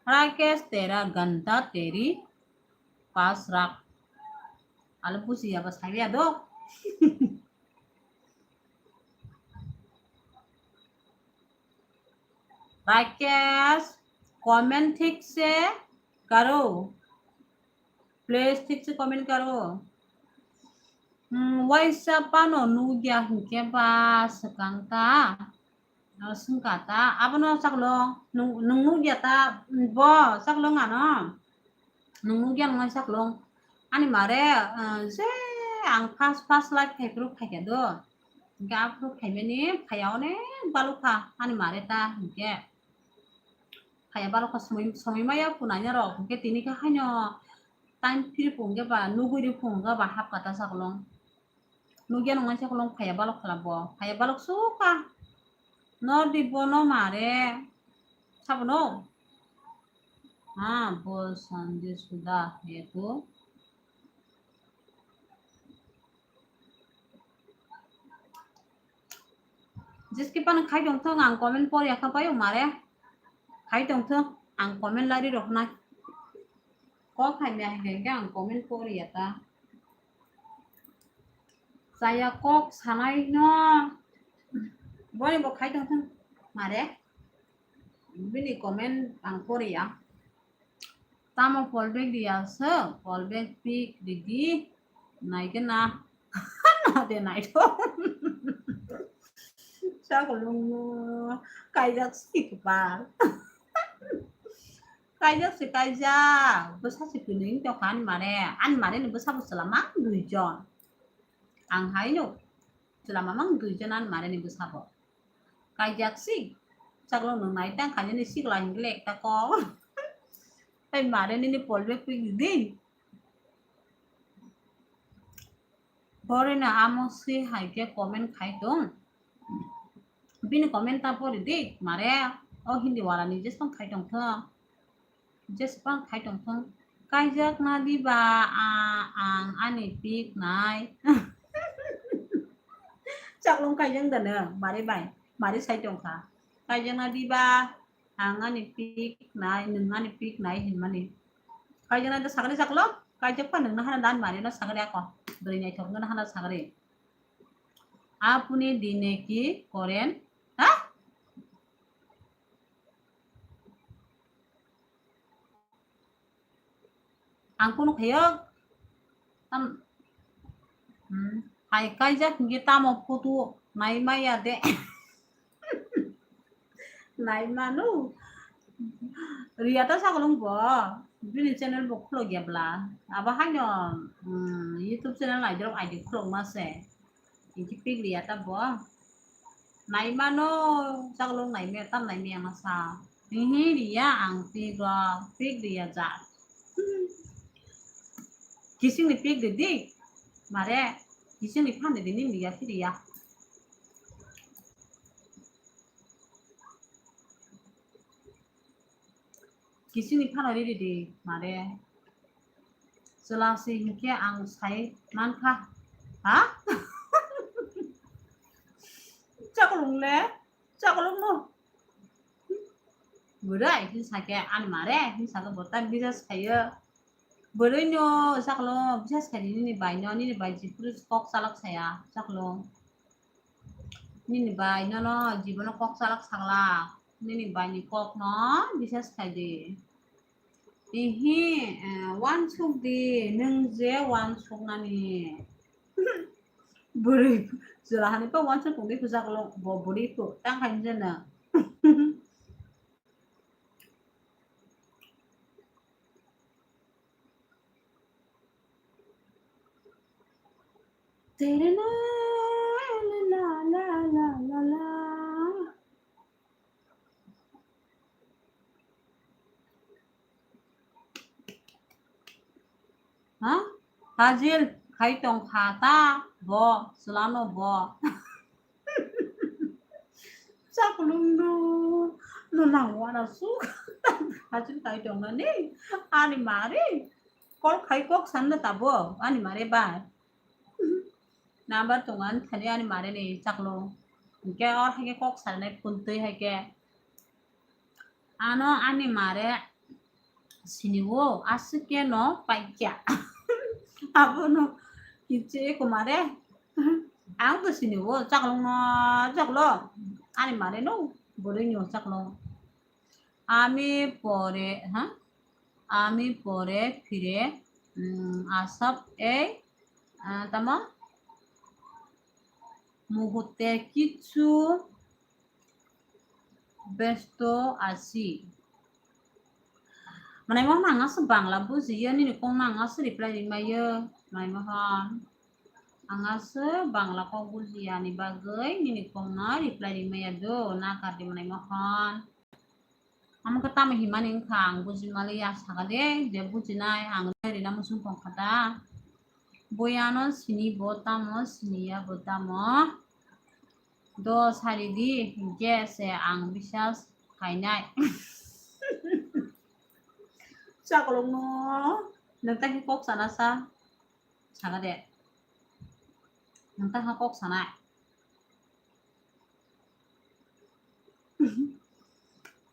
Rakesh, tera ganta teri paas rakh. Alo pusi ya bas hai ya do. Rakesh, comment thik se karo. Please, thik se comment karo. Hmm, waisa pano nugya hinkhe ba swkang ta. Ah, swngkha ta. Abono chaklong. Nung, nung nugya ta. Bo chaklong ano. Nung nugya nung chaklong. Ani mare, ah, je ang first, first live khai phuru phaikha do. Hinkhe aphuru phaimani phaiya onek balukha. Ani mare ta hinkhe. Phaiya balokha somoi, somoi maya phunanya rok. Hinkhe tini khe haino time phiri phunukhe ba, nugui ri phunukhe ba hapkha ta chaklong. Nugya nung naisa kolong phaiya balok khala bo. Phaiya balok sukha. Nor di bono mare. Sabono? Ha, bo sandi suda hetu. Jeske phano khai tongthung, ang comment poriya kha pai mare. Khai tongthung, ang comment lari roknai. Kok hamya hingke ang comment poriya ta. Chaya kok sanai no. Boni bo khai tongthung mare. Bini comment ang poriya. Tamo fallback riya se, fallback pic ridi, naikhe na, na de naithok. Chakolung no, kaijak si kwpal. Kaijak si kaijak, bwsa si kwnwi tongkha ani mare, ani mare ni bwsa bo chwla mang duijon. Ang hai no, chwla mang duijon ani mare ni bwsa bo. Kaijak si. Chakolung nwng nai tang khainani sikla hingle ekta kok. Tai mare nini fallback pic di. Bore na amo si hai khe comment khai tong. Bini comment ta pori di mare o Hindi wala ni jesong khai tong thung. Jesphang khai tongthung. Kaijak na diba, a, ang ani pic nai. Chakolung kaijak da no, mare bai, mare sai tongkha. Kaijak na diba, ang ani pic nai, nwng ani pic nai hinmani. Kaijak na da sagri chakolung, kaijak pa nwng na hana dan mare no sagri ako. Bwrwi naithok no hana sagri. Apuni dine ki koren? Ha? Ang kunu khayok. Tam, hmm, hai kaijak hingke tamo photo nai maya de. Nai manu. Riya ta chakolung bo. Bini channel bo khulok ya bla. Abo haino, hmm, YouTube channel nai dorok I D khulok ma se. Hingke pic riya ta bo. Naimano, chakolung naimaya, tam naimaya masa. Hihi riya ang pic rok, pic riya jak. Kising ni pic ridi. Mare, kising ni phan ridi, nini riya si riya. Kising ni phano riri di, mare. Chwla si hinkhe ang sai mankha. Ha? Chakolung le? Chakolung no? Bwrwi, hin sake ani mare, hin sake bo ta bisas khayo. Bwrwi no chakolung bisas khai di nini bai no, nini bai jephuru kok chalak saya, chakolung. Nini bai nono jibono kok chalak saglak. Nini bai ni kok no bisas khai di. Ihi, eh, uansuk di, nwng je uansuk nani. Bwrwi, chwla hani pa uansuk tong di kwchak lo, bo bwrwi kho, tang khai je na. Tere na, la, la, la, la, la, la. Ha? Hajil, khai tong kha ta, bo, chwla no bo. Chakolung no, no nang wana su. Hajil khai tong nani, ani mare. Kol khai kok san na tabo, ani mare bai. Number tongo ani thani ani mare ni chakolung. Hinkhe o haikhe kok sanai phone twi haikhe. Ano ani mare sini o aswk khe no paikya. Abono kichi eko mare. Ang bo sini o chakolung no chakolung. Ani mare no bwrwi ni o chakolung. আমি পরে, হ্যাঁ? আমি পরে ফিরে, উম, আসাম এই, আহ, tamo মুহূর্তে কিছু ব্যস্ত আছি। Manai mohon ang aswk Bangla bujiya, nini kok no ang aswk reply rimaiyo, manai mohon. Ang aswk Bangla kok bujiya ni bagwi nini kok no reply rimaiya do, na kardi manai mohon. Amo khe tamo himani wngkha ang buji maliya, saka de je bujinai ang rina muchung tongkha da. Boyano sini bo tamo, siniya bo tamo. Do sari di, je se ang bisas khainai. Chakolong no, nwng ta khe kok sana sa, saka de. Nwng ta khe kok sanai.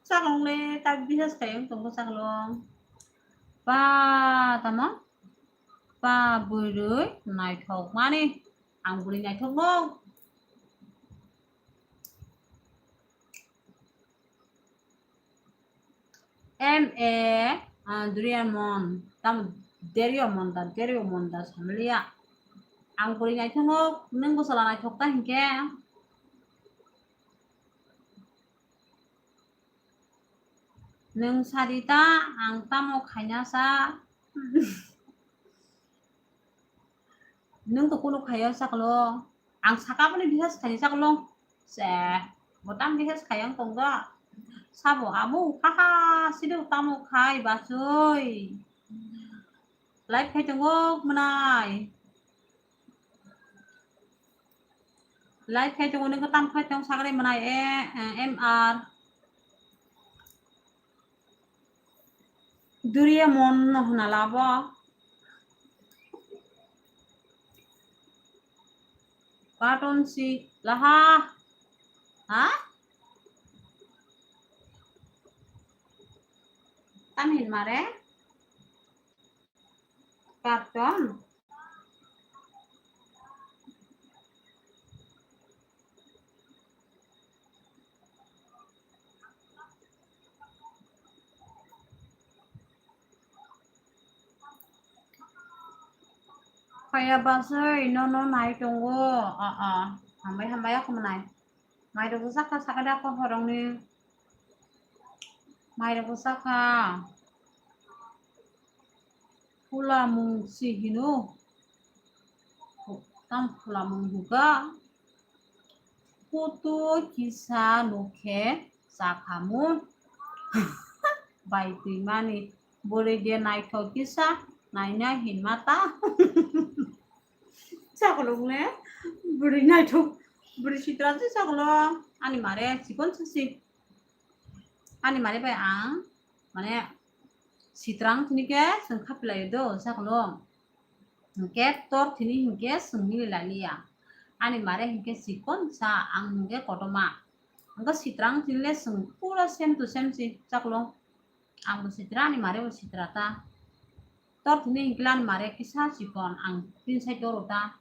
Chaklong le ta bisas khaiyang tongo chaklong. Ba tamo? Ba bwrwi naithok mani. Ang bwrwi naithok no. M A, ah, Durian Mon, tamo Derio Monda, Derio Monda samliya. Ang bwrwi naithok no, nwng bwsala naithok ta hinkhe. Nwng sadi ta, ang tamo khaina sa. Nwng to kunu khaiya saklo. Ang saka boni bisas khaini saklo. Se, bo tam bisas khaiya wng tongda. Sabo amo khaha sido tamo khai basui. Live khai tongo mwnai. Live khai tongo nung tam khai tong sakre mwnai e, e, M R. Duriya Mon no hwnala bo. Carton si laha. Ha? Tam hin mare? Carton. Khaya basui nono nai tongo. A, a. Hambai, hambai, ako mwnai. Mairok bwsakha sakha da, kophorokni mairok bwsakha. Phulamung si hino. Tam phulamung buga. Photo kisa nukhe chakhamu. Bai twimani. Bwrwi de naithok kisa naina hinma ta. Chakolong le bwrwi naithok, bwrwi sitra se chakolong. Ani mare chikon sasi. Ani mare bai ang mane sitrang tini khe chwng khapilaio do chakolong. Hinkhe tor tini hinkhe chwng mili laliya. Ani mare hinkhe chikon sa ang hinkhe kotorma. Hinkhe sitrang tini le chwng pura same to same si chakolong. Ang bo sitra, ani mare bo sitra ta. Tor tini hinkhe ani mare kisa chikon, ang tin sai toro ta.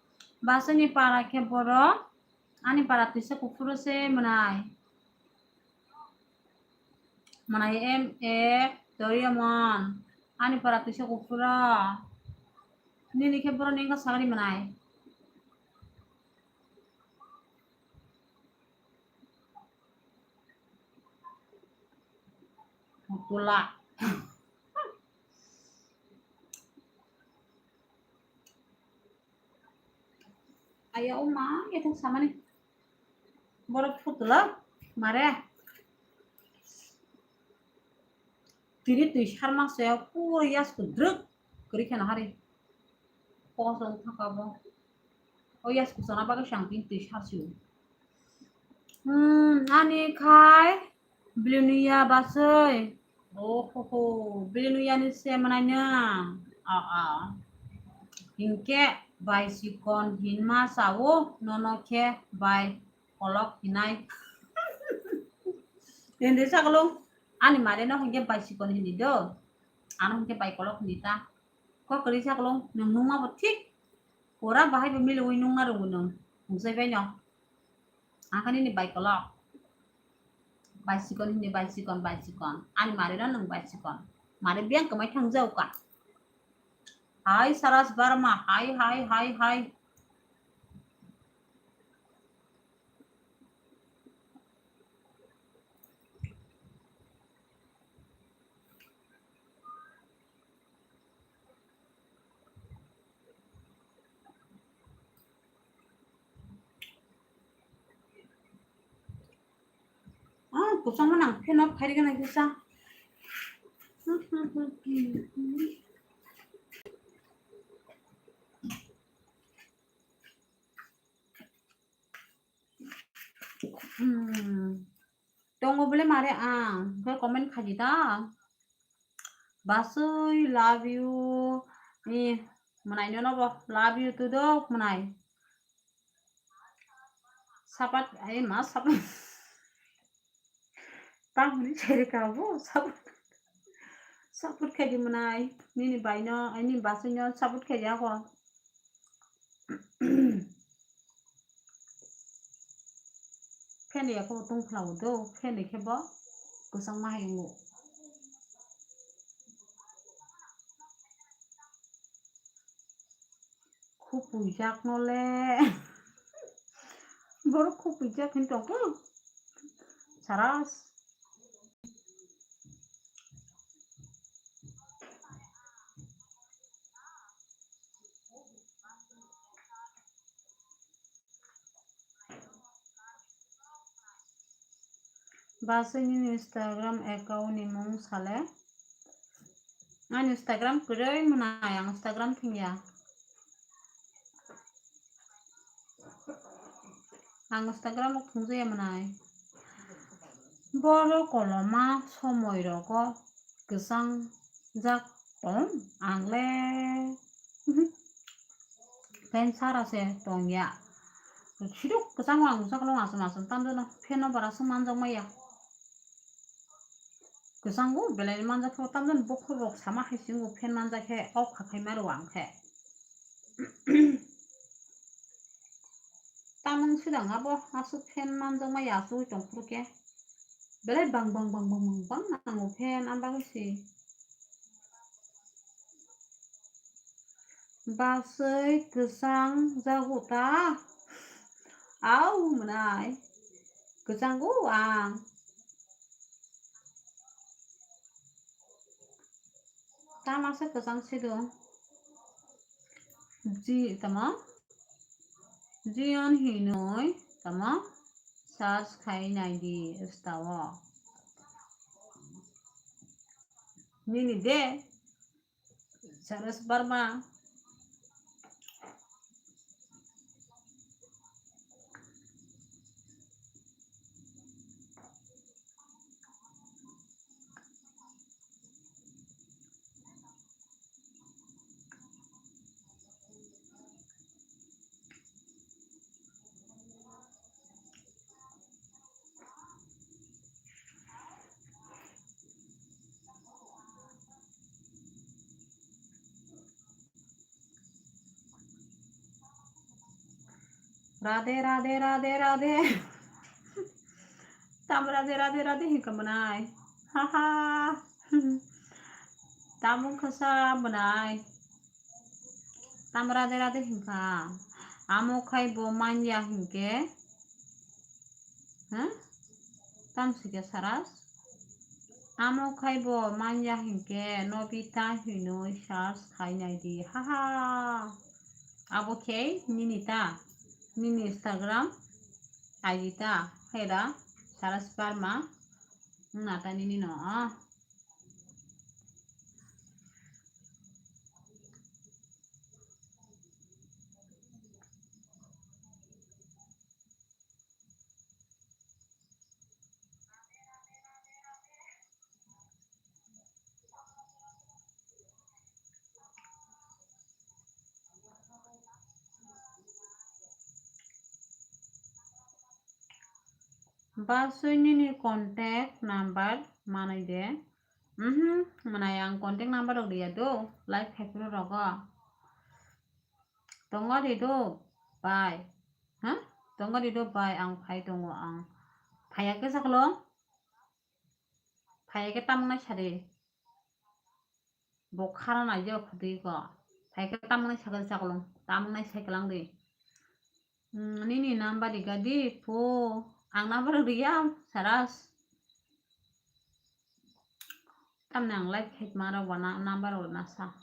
Basani para khe borok, ani para twisa kuphuru se mwnai. Mwnai M A Doriamon, ani para twisa kuphuru. Nini khe borok ni wngkha sagri mwnai. Putula. Aya o ma, ethok samani. Borok putula, mare. Tini twi sarma se puro yasku druk kwrwi kheno hari. Kosong thaka bo. O yasku sana bagwi sang tin twi sarsi. Hmm, ani khai Blinuya basui. Ohoho, Blinuya ni se mwnai na. A, a. Hinkhe bai sikon hinma sao, nono khe bai kolok hinai. Hindi sakalo, ani mare no hinkhe bai sikon hindi do. Ano hinkhe bai kolok hindi ta. Kok kwrwi sakalo, nwng nungma bo thik. Pura bahai bo miliwi nungna rwngo nwng. Nungsai bai no. Ang kha nini bai kolok. Bai sikon hini bai sikon, bai sikon. Ani mari no nwng bai sikon. Mari biyang kwmai thang jau ka. Hai Saras Barma, hai, hai, hai, hai. Ah, kusang manang, phenok phairi gana kisa. Hmm. Tongo bole mare ang, khe comment khaidi ta. Basui, love you. Ni, mwnai nono bo, love you to do, mwnai. Sapat, ai ma, sapat. Tamo ni cheri ka bo support, support khe di mwnai. Nini bai no, ai nini bachai no support khe di ako. Fan ya ko tong khla do, fan khe bo kwchang ma hai ngo. Khupui jak no le. Borok khupui jak hin tong ko. Saras. Bachai nini Instagram account ni mung sale. Ani Instagram kwrwi mwnai, ang Instagram thwngya. Ang Instagram o thwngjaya mwnai. Borok koloma somoi rogo kwchang jak tong ang le. Fan sara se tongya. Sidok kwchango ang sakno aswk aswk tamjano fan no bara swk manjak maya. Kwchango belai manjak khe tamjani bokhorok sama hai se wngbo fan manjak khe off kha khai maro ang khe. Tamung sidang abo aswk fan manjak maya aswk tong phuru khe. Belai bang bang bang bang bang bang nango fan ang bagwi se. Bachai kwchang jago ta? Au mwnai. Kwchango ang. Tama se kwchang se do. Ji tama? Jion hinoi tama? Search khai nai di Insta o. Nini de? Saras Barma. Radhe, radhe, radhe, radhe. Tam radhe, radhe, radhe hinka mwnai. Ha, ha. Tamung khasa mwnai. Tam radhe, radhe hinka. Amo khai bo manya hinke. Ha? Tam sike Saras? Amo khai bo manya hinke Nobita hinoi search khai nai di. Ha, ha. Abo khe nini ta, nini Instagram I D ta, hera Saras Barma, wngna ta nini no. Bachai nini contact number manai de. Mhm, mwnai ang contact number rok riya do, live khai phuru rogo. Tongo ri do, bai. Ha? Tongo ri do, bai, ang phai tongo, ang. Phaiya khe saklo? Phaiya khe tamnai sari. Bo khara nai je khudi ko. Phai khe tamnai sakal sakal, tamnai sakal ang di. Hmm, nini number riga di phu. Ang number riya, Saras. Tamni ang live khai ma rok bo na number rok na sa.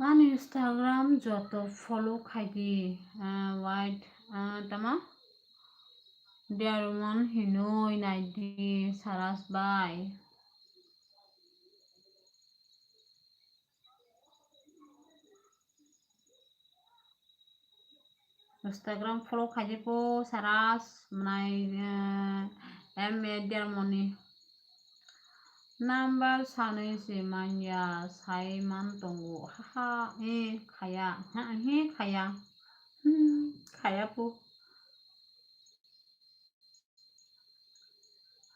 Ani Instagram joto follow khai di, ah, wait, ah, tama? Dear one hinoi nai di Saras bai. Instagram follow khaidi po Saras mwnai, eh, M A Dermoni. Number sanwi se manya sai man tongo. Haha, eh, khaya. Ha, he khaya. Hmm, khaya po.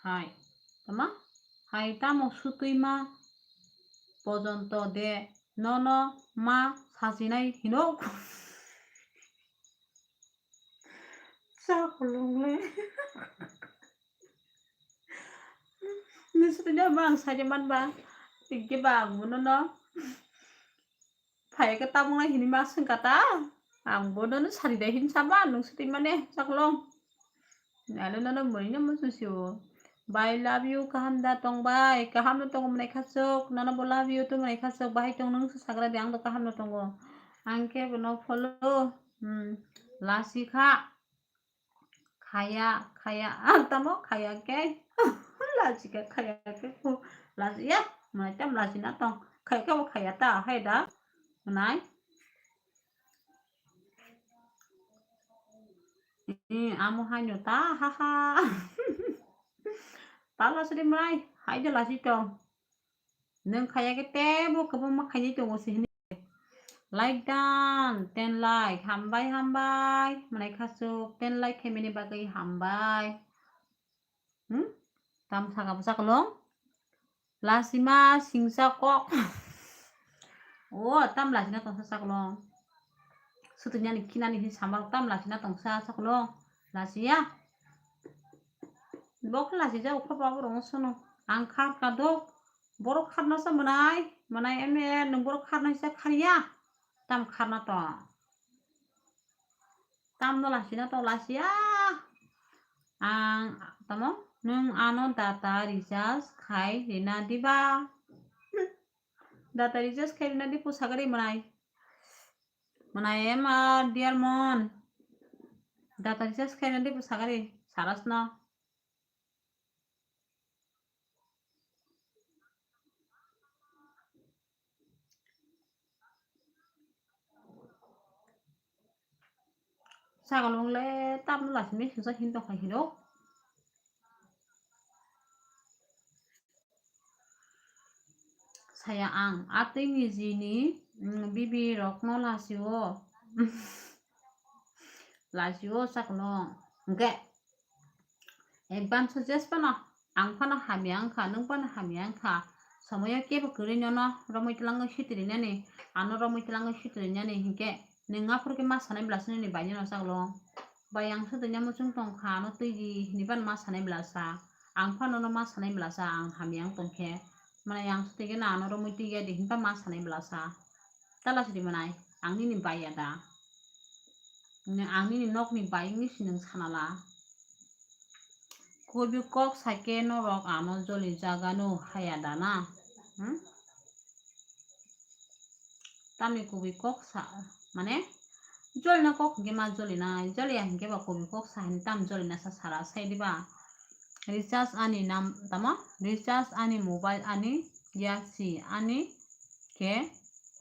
Hai, tama? Hai tamo sutwi ma pojonto de nono ma sachinai hino? Chakolongle. Nung sutwi no ma ang saide manba. Tike ba ang bono no. Phai khe tabuknai hinwi ma swngkha ta? Ang bono no sari dai hin saba, nung sutwi mane chakolong. Ano nono mui no muchung sio. Bai love you, kaham da tong bai? Kaham no tongo mwnai khasuk, nono bo love you to mwnai khasuk, bahai tong nung se sagra di, ang do kaham no tongo. Ang khe bono follow, hmm, lasi kha. Khaya, khaya, ah, tamo khaya khe. Lasi kha, khaya khe. Lasi ya, mwnai tam lasi na tong. Khaya khe bo khaya ta, hai da. Mwnai. Eh, amo haino ta, ha, ha. Tala sidi mwnai, hai de lasi tong. Nung khaya khe tebo kwbangma khainai tongo se hini. Like dan, ten like, hambai, hambai. Mwnai khasuk, ten like khaimani bagwi hambai. Hmm? Tam saka bwsa kolong. Lasima singsa kok. O, tam lasina tongsa chakolong. Sutwini ani kinani hi samarok tam lasina tongsa chakolong. Lasiya. Bo khe lasijak, ukha baborok wngsono. Ang khar ka dok. Borok kharna sa mwnai. Mwnai M A, nwng borok kharna sa kharya. Tam kharna tong. Tamno lasina tong lasiya. Ang tamo nwng ano data recharge khai rina diba? Data recharge khai rina di pusagari mwnai. Mwnai ema dear mon. Data recharge khai rina di pusagari sarasno. Sagalong le tamno lasi message sa hin tongkha hino. Saya ang, atwi ni jini, mm, bibi rokno lasio. Lasio sakno. Hwnkhe, advance o jes phano, ang phano hamya wngkha, nwng phano hamya wngkha. Somoyo kebo kwrwi nono romwi twlangwi sitirinani, ano romwi twlangwi sitirinani hinkhe, nwng aphuru khe ma sanai bwlasa nini baineno sagalong. Bai ang sotwi muchung tongkha, ano twi di hinwi phano ma sanai bwlasa. Ang phano no ma sanai bwlasa, ang hamya wng tongkhe. Mane ang sotwi khe na ano romwi twi ya di hinwi phano ma sanai bwlasa. Tala sidi mwnai, ang nini bai ya da? Ang nini nokni bai wngwi si nwng sanala. Kubui kok sakhe norok ano joli jagano haya da na? Hmm? Tamni kubui kok sa, mane jolina kok hwnkhe ma jolina, joliya hwnkhe ba kubui kok sa hini tam jolina sa sara sai diba? Recharge ani nam tamo? Recharge ani mobile ani ya si ani khe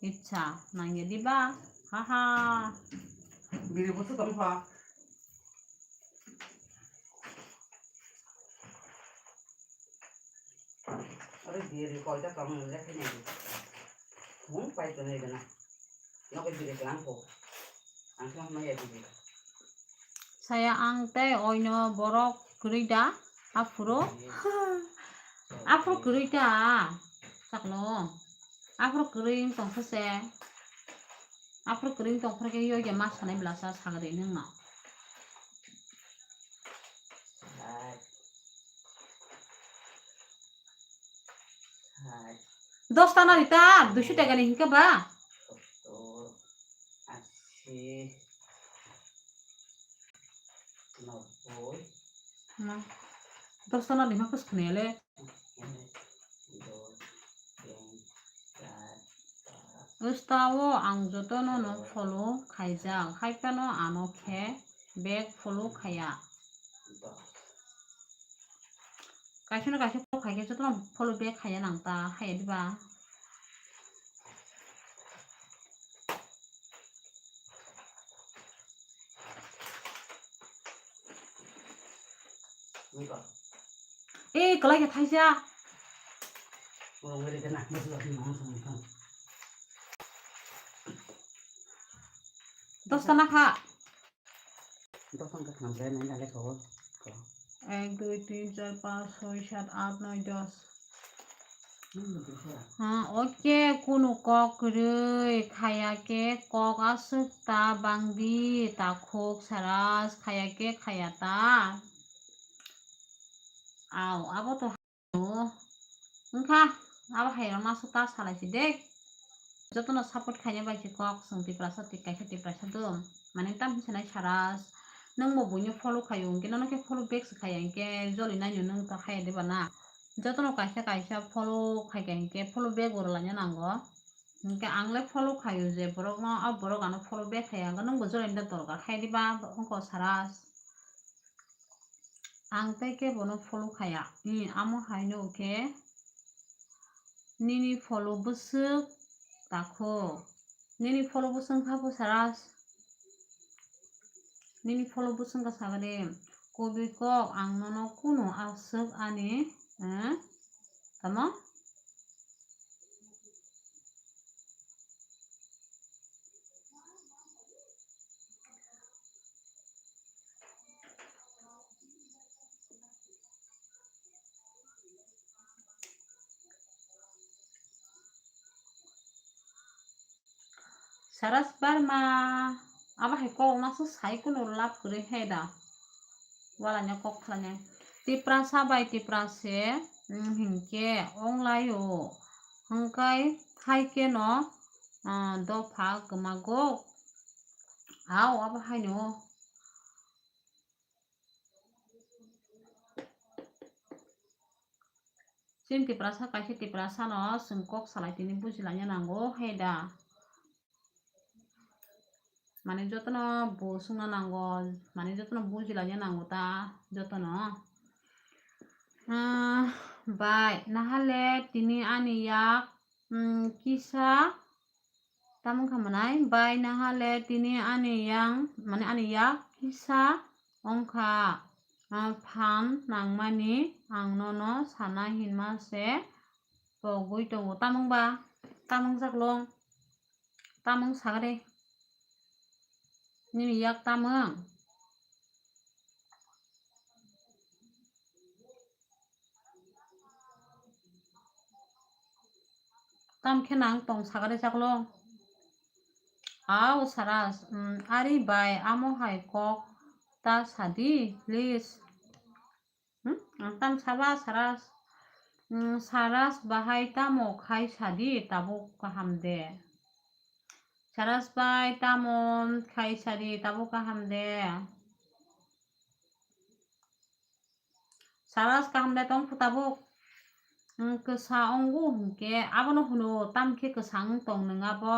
icha nangya diba? Haha. Biri busu tong pha. Ore biri koita tong le khe nai. Mung pai to nai dana. Nokoi biri klang ko. Ang khe ma ya biri. Saya ang tei oino borok kwrwi da, aphuru. Aphuru kwrwi da, sakno. Aphuru kwrwi wng tongkha se. Aphuru kwrwi wng tongkha khe yoya ma sanai bwlasa sagri nwngno. Dosta no rita, duiso taka ni hinkhe ba? Dosta no rima kus khne le. Usta o ang jotono no follow khaijak, hai phano ano khe back follow khaiya. Kaisa no kaisa follow khaikhe jotono follow back khaiya nang ta, haiya diba? Eh, kwlai khe thaisa. Dosta na kha. Ek, dui, tin, char, panch, choi, sat, at, noi, dos. Ah, oke, kunu kok kwrwi khaya khe kok aswk ta bangdi, takhuk saras khaya khe khaya ta. Au, abo to. Wngkha, abo hai rok aswk ta salai si de. Jotono support khaina bai se kok, chwng Tiprasa twi kaisa Tiprasa dum. Mane tam hinwi sanai saras. Nwng bo buino follow khaio, hwnkhe nono khe follow back se khaiya, hwnkhe joli naino nwng ta khaiya de ba na. Jotono kaisa kaisa follow khaikha, hwnkhe follow back bo rwlaina nango. Hwnkhe ang le follow khaio je borokno, a borok ano follow back khaiya, hwnkhe nwng bo joli da dorkar khai di ba, wngkha saras. Ang tei khe bono follow khaiya. Hmm, amo hai no khe nini follow bwswk takhuk. Nini follow bwswk wngkha bo saras. Nini follow bwswk wngkha sagani. Kubui kok ang nono kunu aswk ani, eh, tamo? Saras Barma, abo hai kok naso sai kuno lab kwrwi hai da. Wala nya kok khlanya. Tiprasa bai Tiprase, mm, hinkhe onglaio. Hwnkhe hai khe no, ah, dopha kwmago. Au, abo hai no. Chini Tiprasa kaisa Tiprasano chwng kok salai tini bujilaina nango hai da. Mane jotono bo swngna nango, mane jotono bujilaina nango ta jotono. Ah, bai, nahale tini ani yak, mm, kisa Tamo wngkha mwnai, bai nahale tini ani yang, mane ani yak kisa wngkha, ah, phan nangmani ang nono sana hinma se pogwi tongo. Tamung ba, tamung jaklong, tamung sagade. Nini yak tamung. Tam khe nang tong sagare chaklo. Au Saras, um, ari bai amo hai kok ta sadi, please. Hmm? Ang tam saba Saras. Um, Saras bahai tamo khai sadi, tabuk kaham de. Saras bai tamo khai sadi, tabuk kaham de. Saras kaham de tong phu tabuk. Ang kwsa ongo hinkhe abono hwno, tam khe kwsa wng tong nwng abo.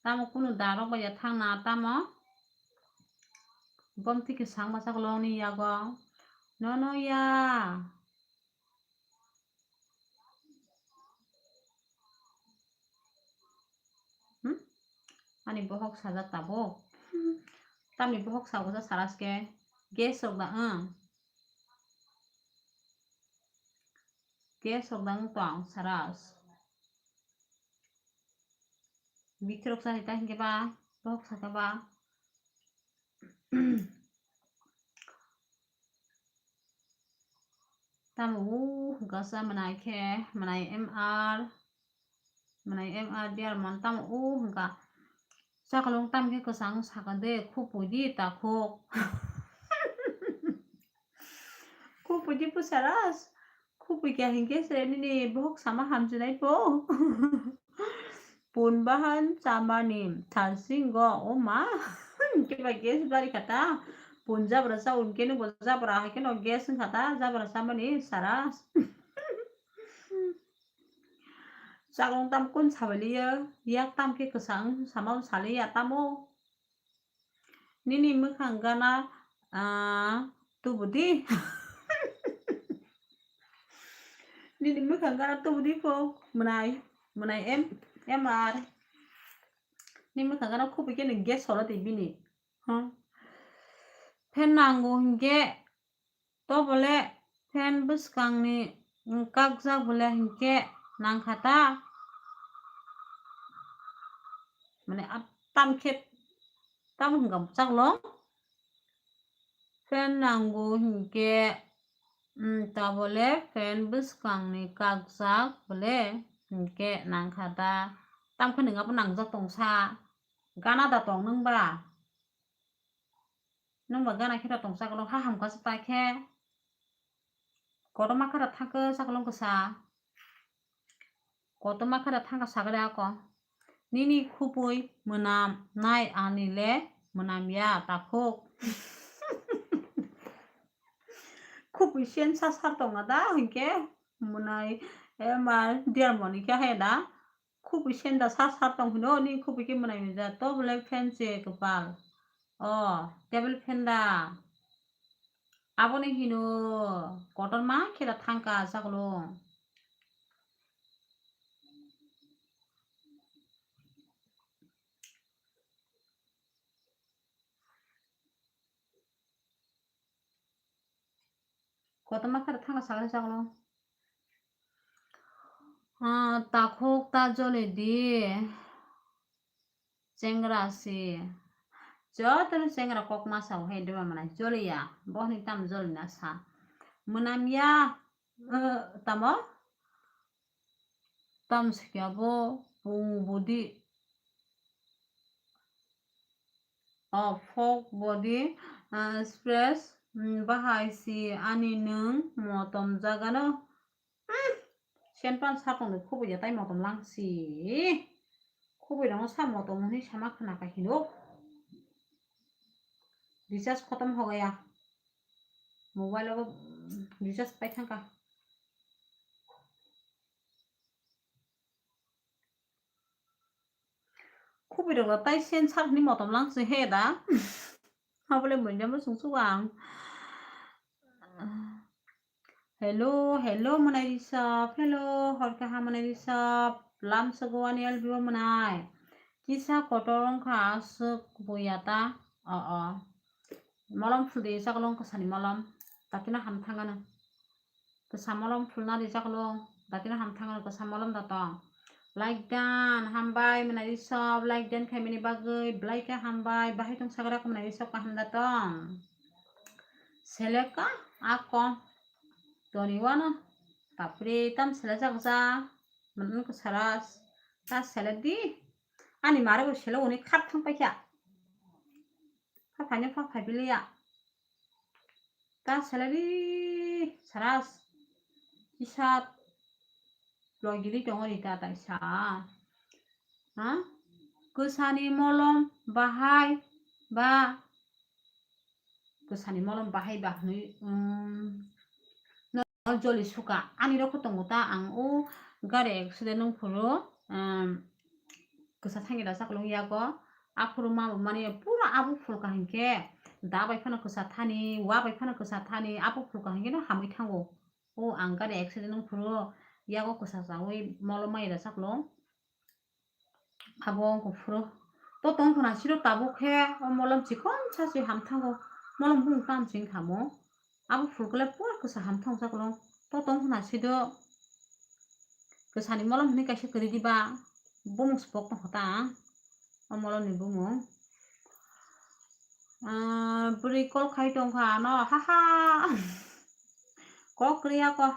Tamo kunu darok bai ya thangna tamo. Bomti kwsa wng bwsaklo ni yago. Nono ya. Hmm? Ani bohok sajak tabuk. Tamni bohok sago ja Saras khe. Gas rok da, ang. Gas rok da wng tong Saras. Bithi rok chari ta hinkhe ba, bohok sakhe ba. Tamo o hwnkha sa mwnai khe, mwnai M R, mwnai M R dear man tamo o hwnkha. Chakolong tam khe kwchang sakha de, khupui di takhuk. Khupui di phu Saras. Khupui kya hinkhe se nini bohok sama hamjwnai pho. Pun bahan chamani thalsingo o ma. Hinkhe ba gas bari kha ta. Pun jabra sa unkhe nungbo jabra hai kheno gas wngkha ta, jabra chamani Saras. Chakolong tam kun sabaliya, yak tam khe kwchang sama saliya tamo. Nini mwkhang gana, ah, tubudi. Nini mwkhang gana tubudi pho, mwnai, mwnai M, M R. Nini mwkhang gana khupui khe nini gas solo twi bini. Huh? Phen nango hinkhe To bole fan bwskangni, mm, kakjak bole hinkhe nangkha ta? Mane, a, tam khe, tam hwnkha bwchaklong? Fan nango hinkhe, mm, ta bole fan bwskangni kakjak bole hinkhe nangkha ta? Tam khe nwng abo nangjak tongsa? Gana da tong nwng ba? Nwng ba gana khe da tongsa kolong ha hamkha se ta khe? Kotorma khe da thangkhe sa kolong kwsa. Kotorma khe da thangkha sagre ako. Nini khupui mwnam nai ani le mwnam ya takhuk. Khupui sen sa sar tonga da hinkhe mwnai, e, ma diar moni khe hai da. Khupui sen da sar sar tong hino, ni khupui khe mwnai mwnai da, to bole fan se kwpal. O, table fan da. Aboni hino kotorma khe da thangkha sakolong. Kotorma khe da thangkha sagre sakolong. Ah, takhuk ta joli di. Chengra si. Jotono chengra kok ma sao hai deba manai joliya. Bohni tam joli na sa. Mwnam ya, eh, tamo? Tam sikya bo pung budi. O, fok body, ah, sprays, mm, bahai si ani nwng motom jagano. Hmm, sen pan sa tongdi khubui ya tai motom lang si. Khubui rong sa motom hwnwi sama khna ka hino. Recharge khotom ho gaya. Mobile o, mm, recharge pai thangka. Khubui rok tai sen sar hwnwi motom lang si he da. Abole mui jamo sung su ang. Hello, hello, mwnai risap. Hello, hor kaham mwnai risap. Lam sugo ani L B O mwnai. Kisa kotor wngkha aswk buya ta. O, o. Molom phuldi sakolong kwsani molom. Takino ham thangano. Kwsa molom phulna di sakolong. Takino ham thangano kwsa molom da tong. Like dan, hambai mwnai risap. Like dan khaimani bagwi. Belai khe hambai. Bahai tong sagra khe mwnai risap kaham da tong. Seleka ako toni wano tapri tam sele jakja mwnwi kwsaras ta sele di ani mare bo sele hwnwi khar thang paikha kha phaino kha phaibiliya ta sele di saras kisa logiri tongo ri ta taisa ha kwsani molom bahai ba Kwsani molom bahai ba hwnwi, um, no joli suka. Ani rokho tongo ta, ang o gari accident wng phuru, um, kwsa thangwi rwchapmung yago. Aphuru ma bo mani pura abo phulka hinkhe da bai phano kwsa thani, wa bai phano kwsa thani, abo phulka hinkhe no hamwi thango. O ang gari accident wng phuru yago kwsa chawi molom mai rwchapmung. Abo wngkha phuru. To tong khna siro tabuk khe o molom chikon sa se ham thango. Molom bung tam ching thamo. Abo phulkle pura kwsa ham thang sakolong. To tong khna sido kwsani molom hwnwi kaisa kwrwi diba. Bumung spok tong kha ta. O molomni bumung. Ah, bwrwi call khai tong kha ano, ha ha. Kok kwrwi ako.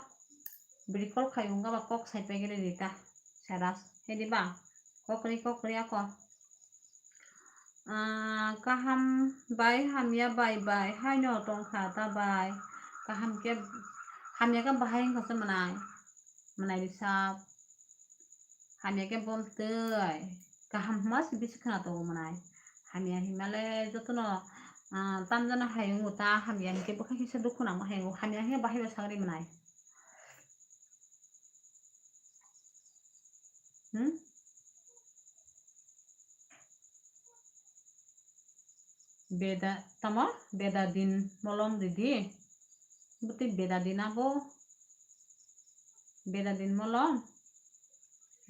Bwrwi call khai wngkha ba kok sai pegre rita. Saras, he diba? Kok kwrwi, kok kwrwi ako. Ah, kaham bai, hamya bai, bai, haino tong kha ta bai. Kaham khe, hamya khe bahai wngkha se mwnai. Mwnai risap. Hamya khe bomtwi kaham hwnma se bisi khwna tongo mwnai. Hamya hinmale jotono, ah, tamjano hai wngo ta, hamya hinkhe bwkha kisa dukhu nangma hai wngo. Hamya hinkhe bahai bai sagri mwnai. Hmm? Beda, tamo? Bedadin molom ridi. Bwtwi bedadin abo. Bedadin molom.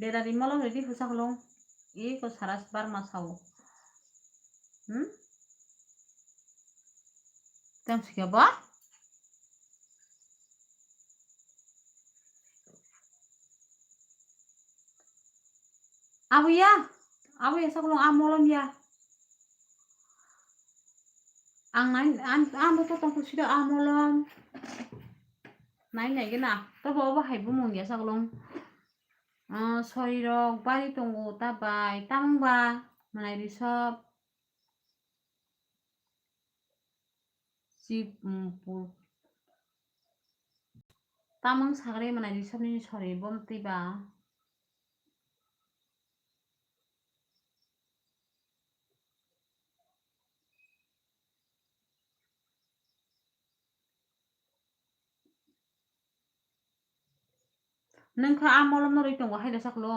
Bedadin molom ridi phusa khulung. Iko saras barma sao. Hmm? Tang sikhe bo? Abo ya, abo ya saklong a molom ya. Ang nai, ang, ang bo to tongkho sida a molom. Nai nai gena, to bo obo hai bumung ya saklong. Ah, sorirok bari tongo ta bai, tamung ba, manai risop. Chip, um, pu-, tamung sagre manai risop nini sori bom twi ba. Nung kha a molom no rwi tongo hai da saklo.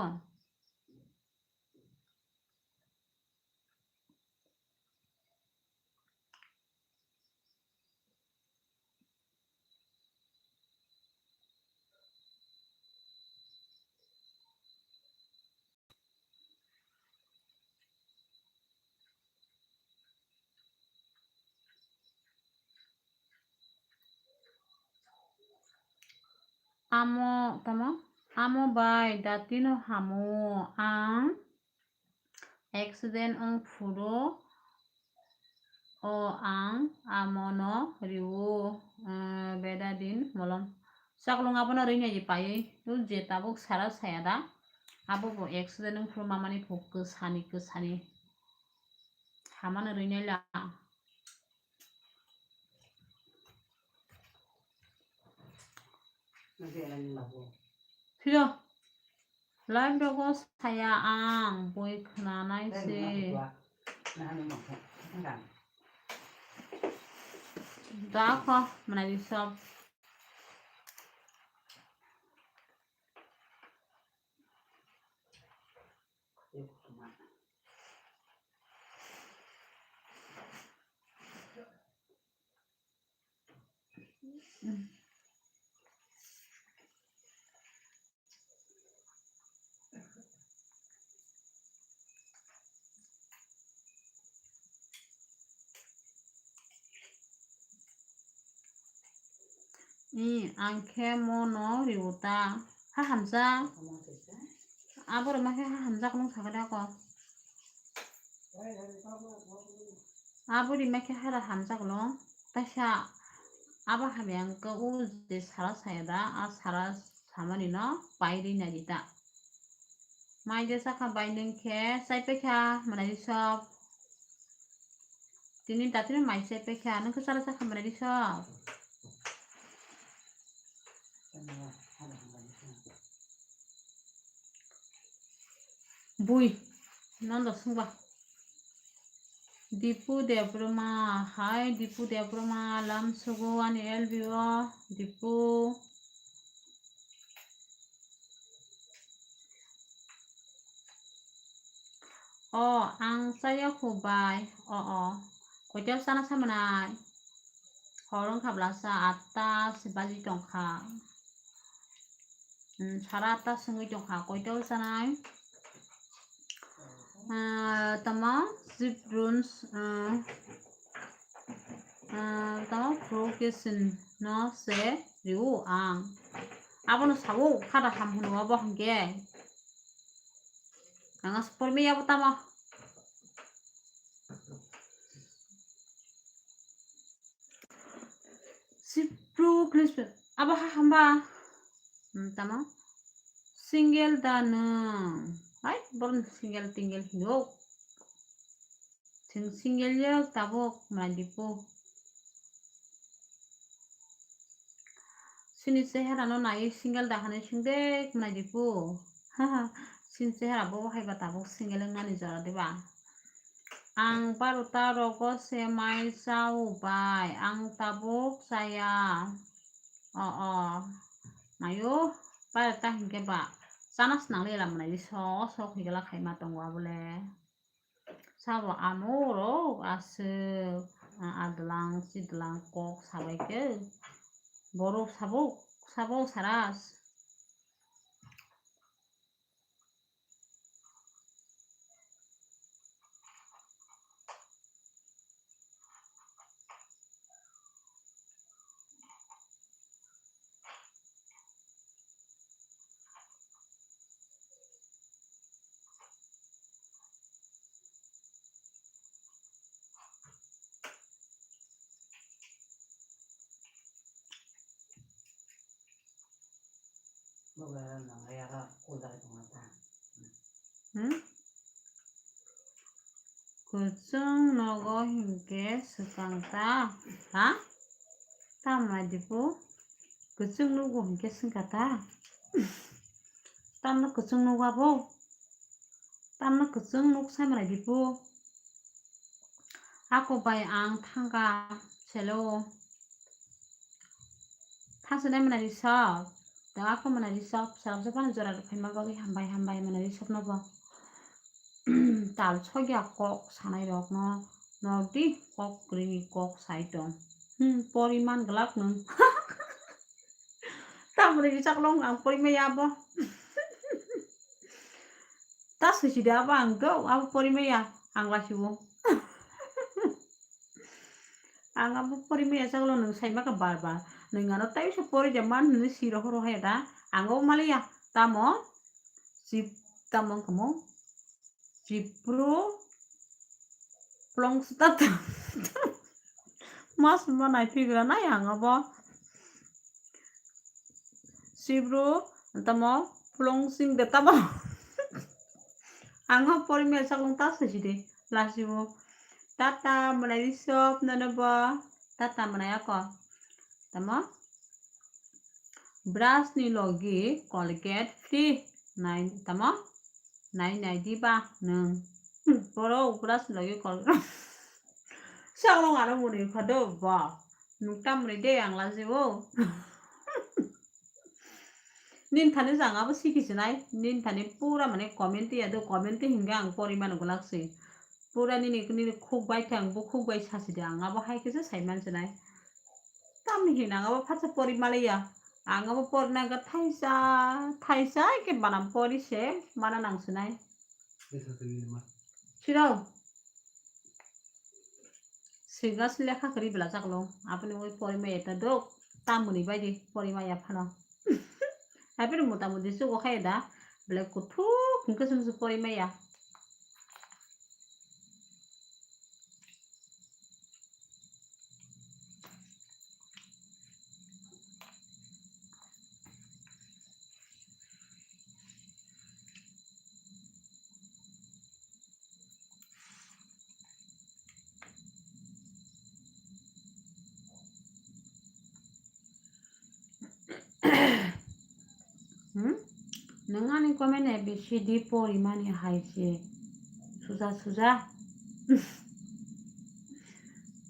Amo, tamo? Amo bai datino hamo ang accident wng phuru o ang amono riwo, eh, bedadin molom. Saklong abono rinai paiwi, je tabuk sara saya da, abo bo accident wng phuru mamani phuk kwsani kwsani. Hamano rinai la. Phiro, live rogo saya ang boi khwnanai se. Da kho, manai di sob. I, ang khe mono riwo ta. Ha hamjak. Aboro ma khe ha hamjak nung sakhe da ko. Abori ma khe hara hamjak lo. Taisa abo hamya ang khe o je sara saya da, a sara samani no pai ri nai di ta. Mai de sakha bai nung khe chai paikha manai di sob. Tini datino mai se pekha, nung khe sara sakha manai di sob. Bui, nondo sungba. Dipu Debbarma, hai Dipu Debbarma, lam sugo ani L B o, Dipu. O, ang chaya kho bai. O, o. Koital chana samanai? Hor wngkha bwlasa atta se baji tongkha. Hmm, sara atta swngwi tongkha. Koital chanai? Ah, tamo chips, ah, ah, tamo provocation no se riu ang. Abono sabo khada ham hwnwi obo hwnkhe. Ang as pormi abo tamo. Sipru Christmas. Abo ha hamba. Hmm, tamo. Single da nwng. Hai, boron single tingle hino. Chwng single ya tabuk manai di po. Chini chehara no nai single da hwnwi swngde manai di po. Haha, chini chehara bo hai ba tabuk single wng nani jora de ba. Ang barota rogo se mai chao bai, ang tabuk chaya. O, o, mayo, barota hinkhe ba chana swnang le lam manai di so, sok higala khaima tongo abole. Sabo amo rok aswk, a, adwlang, chidwlang kok sabai khe. Borok sabo, sabo saras. Hmm? Kuchung nogo hinkhe swkang ta? Ha? Tamo nai di bo? Kuchung nugo hinkhe swngkha ta? Tamno kuchung nugo abo? Tamno kuchung nuk sai manai di bo? Ako bai ang thangkha selo. Thangsinai manai di sok. Da ako manai di sok. Salak jabana jora rwkhaima bagwi hambai hambai manai di sok no bo. Tal sogya kok sanai rok no. Nok di kok kwrwi ni kok sai tong. Hmm, pori man glak nwng. Tamoni rijak long ang pori maya abo. Ta sui sidi abo ang do, abo pori maya, ang lasibo. Ang abo pori maya chaklo nwng sai maka bar bar. Nwng ano tai se pori de man hwnwi si roho roho ya da. Ang abo maliya. Tamo? Sip tamo kamo? Sipro plong sita ta. Mas ma nai pigra nai ang abo. Sibru tamo plong sing de tamo. Ang o pori me sakung ta sui sidi lasibo. Tata manai di sop nono bo. Tata manai ako. Tamo? Brush ni logi Colgate free. Nai tamo? Nai nai di ba nwng. Hmm, borok brush ni logi Colgate. Sakung ano muni kha do ba. Nwng tamoni de ang lasibo. Nini thani jang abo sikhi sinai. Nini thani pura mane comment ya do, comment hinga ang pori mano gwlak si. Pura nini, nini khuk bai thang, bo khuk bai sasi de ang abo hai khe sai man sinai. Tamni hina ang abo phatsa pori maliya. Ang abo pori nang kha thaisa, thaisa ke banam pori se mana nang sinai. Sirao. Singasi lekha kwrwi belajak lo. Aboni ui pori maya ta dok. Tamoni bai di pori maya phano. Aboni mota moti sugo khai da. Belai kuthuk hwnkhe sumsu pori maya. Hmm? Nwng ani comment A B C D porimani hai se suja suja.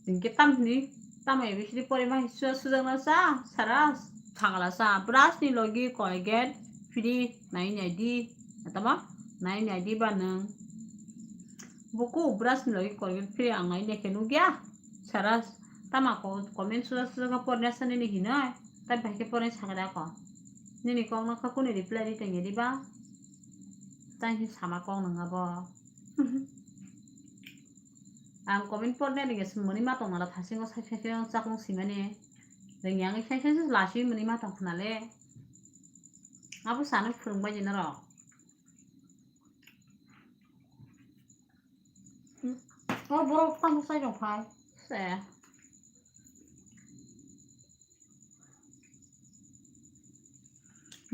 Hinkhe tamni tamo A B C D porima hai suja suja na sa sara thangla sa brush ni logi Colgate free nai nai di tamo nai nai di ba nwng. Buku brush ni logi Colgate free ang nai nai khe nukya. Sara tama ko comment suja suja khe porina sa nini hinoi. Tai bai khe porina sakha da ko. Nini kok no kha kuni reply ri tongya di ba. Tai hin sama kok nang abo. Ang comment porina ringe se mani ma tong nala thasingo sai sai sai chakung simani. Ringe ang sai sai lasi mani ma tong khna le. Abo sano phwrwng bai di norok. O borok tamo sai rok phai. Se.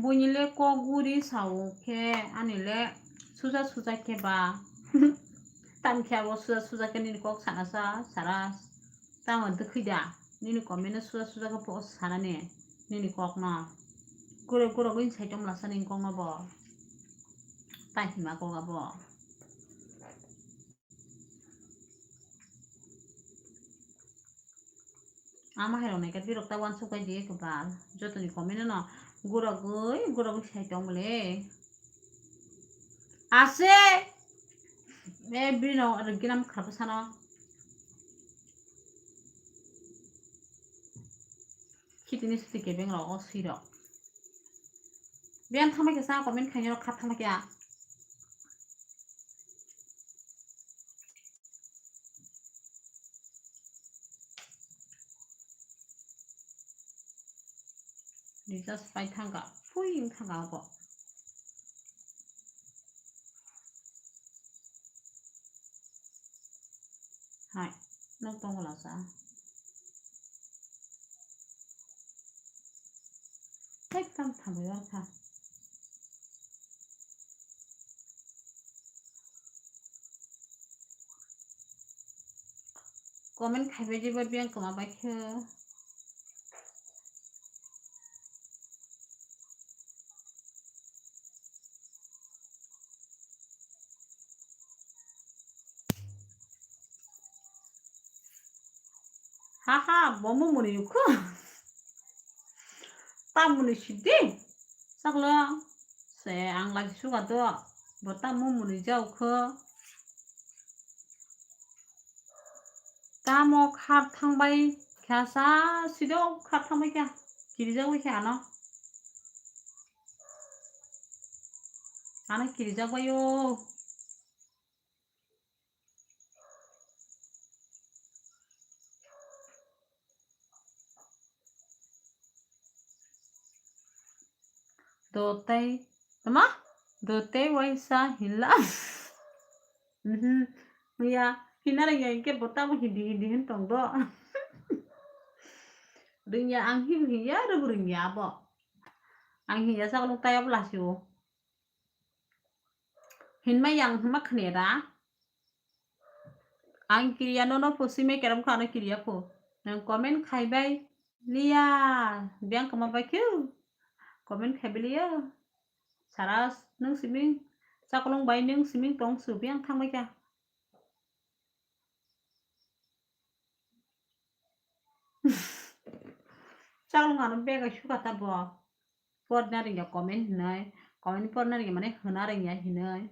Buini le kok guri sao khe ani le suja suja khe ba. Tam khe abo suja suja khe nini kok sana sa sara. Tamo dwkhwi da nini comment no suja suja khe po sanani nini kok no. Guro guro gwi sai tong lasa nini kok no bo. Tai hima kok abo. Ama hai rok nai khe birok ta uansuk bai di eko bal. Jotoni comment no gurogwi gurogwi sai tong le. Ase. E bino aro ginam kharbo sano. Khitini suti kebeng rok o sui rok. Biyang thangma khe sa comment khainai rok kha thangma khe a. Recharge pai thangka, pui wng thangka abo. Hai, nok tongo lasa. Hai, kam thambai bar kha. Comment khaibai di bo biyang kwma bai khe. Haha, bo mumuni ukho. Tamoni sidi. Saklo. Se ang lagi suga do. Bo tamo muni ja ukho. Tamo khar thangbai kha sa sido khar thangbai kha. Kirijak bai kha ano. Ano kirijak bai o. Dotei, tama? Dotei waisa hinla. Mhm. Ya, hina rengya ke botamo hindi hindi hin tong do. Rengya ang hin hin ya, rw rengya abo. Ang hin ya sa kalau tayap lasio. Hinma yang hima khne da. Ang kiriya nono pho simi keram kha ano kiriya pho. Nang comment khai bai liya. Biang kama bai khe. Comment khai bai liya. Saras nung siming. Chakolong bai nung siming tong su biang thang bai kha. Chakolong ano bega suka ta bo. Porna rengya comment hinoi. Comment porna rengya mane hwna rengya hinoi.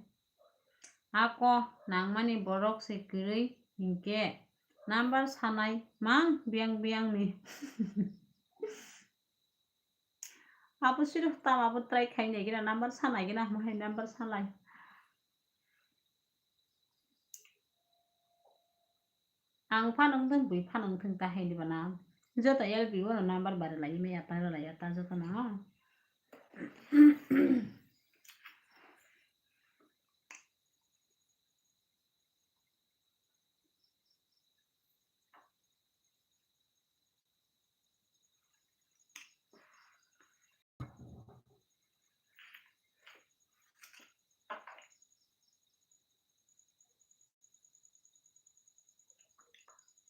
Ako nangmani borok se kwrwi hinkhe number sanai mang biyang biyang ni. Abo sirok tam abo try khainai gina number sanai gina hwnkhai number sanai. Ang phanang thung bui phanang thung ta hai diba na. Joto L B O no number bare lai me ya ta lai ya ta joto no.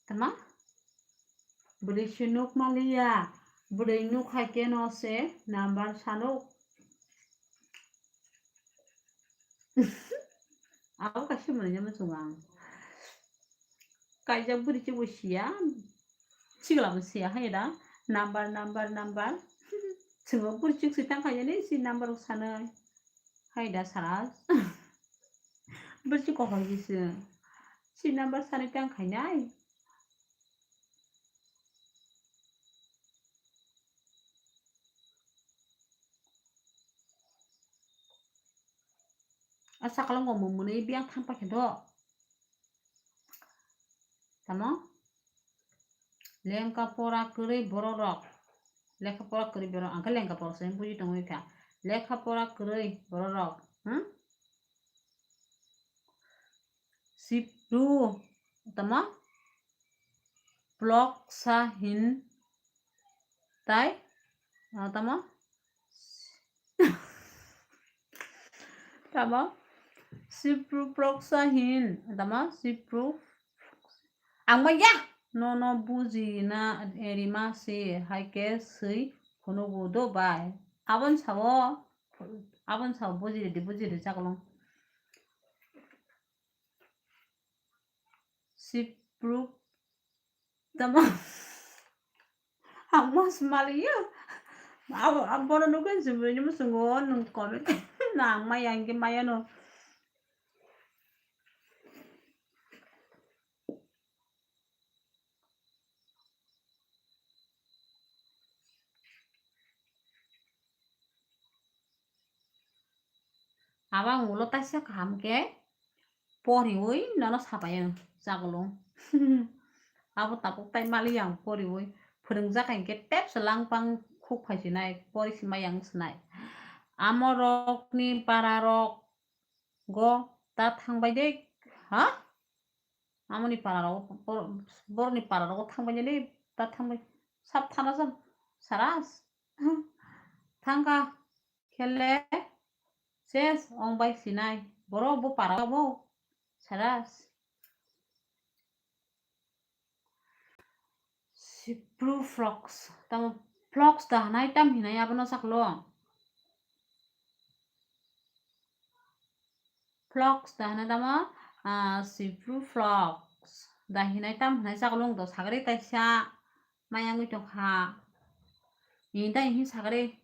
Tama? Bwrwi se nuk maliya. Bwrwi nuk hai khe no se number sanuk. Abo kaisa mwnwi no muchungo ang. Kaijak bwrwi se bo siya. Chikla bo siya hai da. Number, number, number. Chwng bwrwi chuk se tang khainani si number rok sanai. Hai da sara. Bwrwi chuk kohor se. Si number sanai tang khainai. A sakalo ngo mumuni biyang thang pakhe do. Tamo? Lengka pora kwrwi bororok. Lekha pora kwrwi borok. Angkhe lengka pora se buji tongwi kha. Lekha pora kwrwi bororok. Hmm? Sipru. Tamo? Plok sa hin tai. Ah, tamo? Tamo? Sipru plok sa hin. Tamo? Sipru. Ang ma ya. No, no, buji na, eh, rima se, hai ke sui, kunugo do bai. Abon sao, abon sao, buji di, buji di, chakolong. Sipru. Tamo? Ang mas maliya. Abo, abo no nukun sumri ni musungo nung comment. Na ang maya angke maya no. Abo ang ulo taisa kaham khe poriwi nono sapai ang chagolo. Abo tabuk tai mali ang poriwi phwrwngjak hai khe tep se langpang khuk phai sinai pori simai ang sinai. Amorokni pararok go ta thangbai de ha? Amoni pararok bor-, borni pararok thangbai de ta thangbai sap thana sam saras thangka. Khele ses ong bai sinai. Borok bo para bo saras. Sipru flox. Tamo flox da hwnai tam hinai abono saklo. Flox da hwnai tamo, ah, Sipru flox da hinai tam hinai saklo wng to sagri taisa mayangwi tongkha. Ini da ihi sagri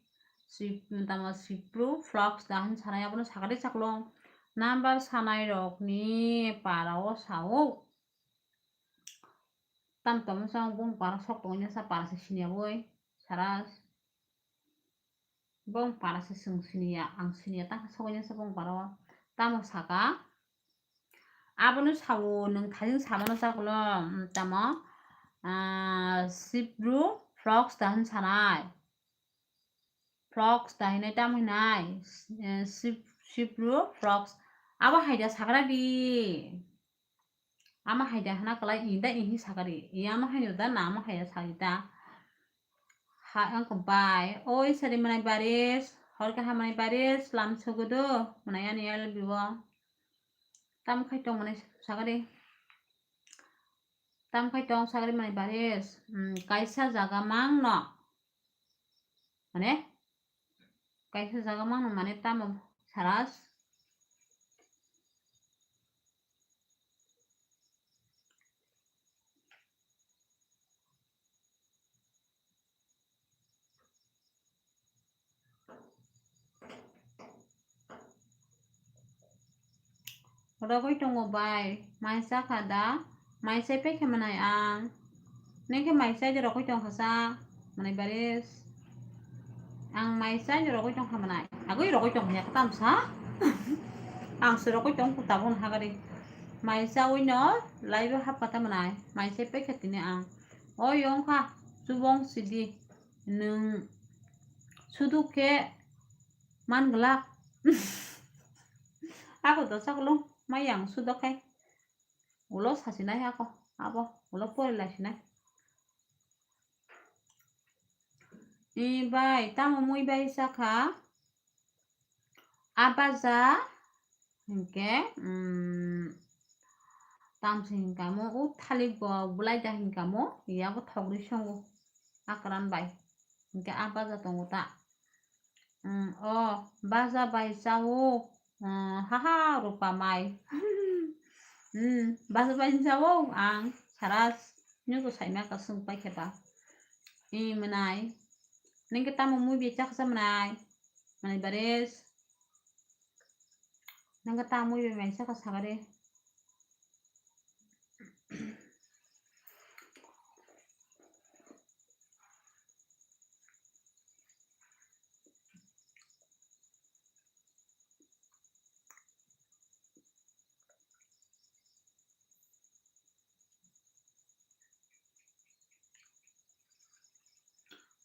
sip-, tamo Sipru flox da hin sanai abono sagri saklo. Number sanai rokni para o sao. Tam tamo sa bong para sok tongya sa para se siniya boi. Saras. Bong para se sung siniya, ang siniya, tang sokya sa bong para o. Tamo saka. Abono sao nung thajing samano saklo, mm, tamo, ah, Sipru flox da hin sanai. Flox da hinai tam hinai, eh, Sip-, Sipru flox. Abo hai da sagra di. Ama hai da hana kalai i da ihi sagari. I ama hai da na ama hai da sagi da. Ha ang ko bai. Oi sari manai baris. Hor ka ha manai baris. Lam sogodo. Manai ani I love you. Tam khai tong manai sagari. Tam khai tong sagari manai baris. Hmm, kaisa jaga mang no. Mane? Kaisa jaga mano mane tamo saras. Rogwi tongo bai, mai cha kha da? Mai chai pai khe manai ang. Neng khe mai chai de rogwi tong kha sa? Manai baris. Ang mai chai de rogwi tong kha manai. Agwi rogwi tong kha ya khe tam sa? Ang se rogwi tong kha tabuk no hagari. Mai chawi no live o hap kha ta manai. Mai chai pai khe tini ang. O yong kha chubong sidi. Nwng suduk khe man glak. Ako dosa kolong mai yang sudok khai. Ulo sasinai ako, abo ulo pori laisinai. I bai, tamo mui bai sakha? A baja hinkhe, mm, tamsi hinkamo, o thalik bo bulai da hinkamo, yabo thogri songo, akran bai. Hinkhe a baja tongo ta. Mm, o baja bai chao, mm, haha rupa mai. Mm, baja bai chao ang saras nyogo saima ka sung pai khe ba. I mwnai. Nengke tamo mui bai chaksa mwnai? Mwnai baris. Nengke tamo mui bai mai chaksa sagare.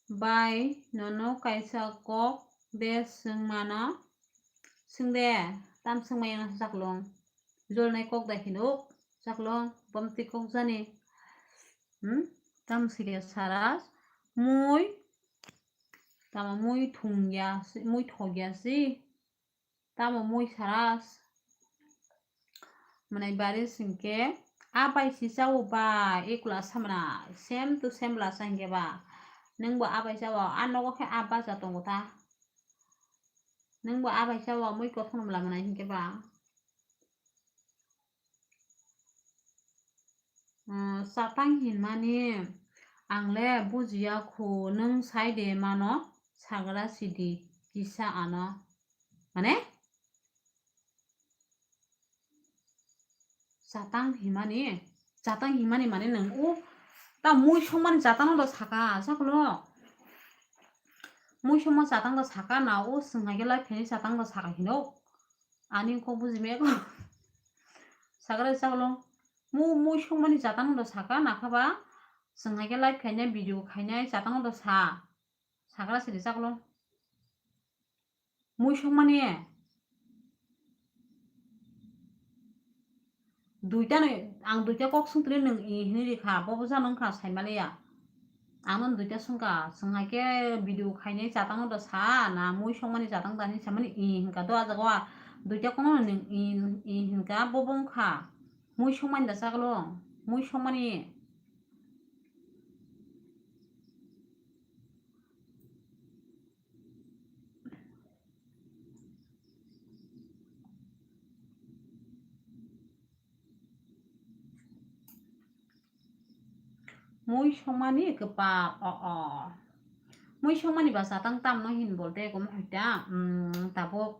Bai, nono kaisa kok de swngmano swngde, tam swngmaya chaklong. Jolnai kok dai hinuk, chaklong, bomti kok jani. Hmm? Tam sile saras, mui, tamo mui thungya si, mui thogya si. Tamo mui saras. Mwnai baris hinkhe a bai si chao ba, ekla samna, same to same la sa hinkhe ba. Nwng bo a bai chao, a nogo khe a baja tongo ta. Nwng bo a bai chao, mui kothoma la mwnai hinkhe ba. Ah, chatang hinmani ang le bujiya khu, nwng sai de mano sagra sidi kisa ano. Mane? Chatang hinmani, chatang hinmani mane nwng o ta mui songmani chatang no saka, sakno. Mui songma chatang da saka na o, swng hai khe live khainai chatang da saka hino. Ani kok buji me ko. Sakra chaklong. Mu mui songmani chatang da saka na kha ba. Swng hai khe live khainai video khainai chatang da sa. Sakra sidi chaklong. Mui songmani. Duita no, ang duita kok swngtwlwi nwng i hinwi rikha, bobo jano wngkha saimaliya. Ang no duita swngkha, swng hai khe video khainai chatang no da sa na, mui songmani chatang da hinwi samani i hinkha do, a jaga o duita kok no nwng i, i hinkha, bobo wngkha. Mui songmani da chaklo, mui songmani. Mui songmani kwpal, o, o. Mui songmani ba chatang tamno hin bolte gom hoita, mm, tabuk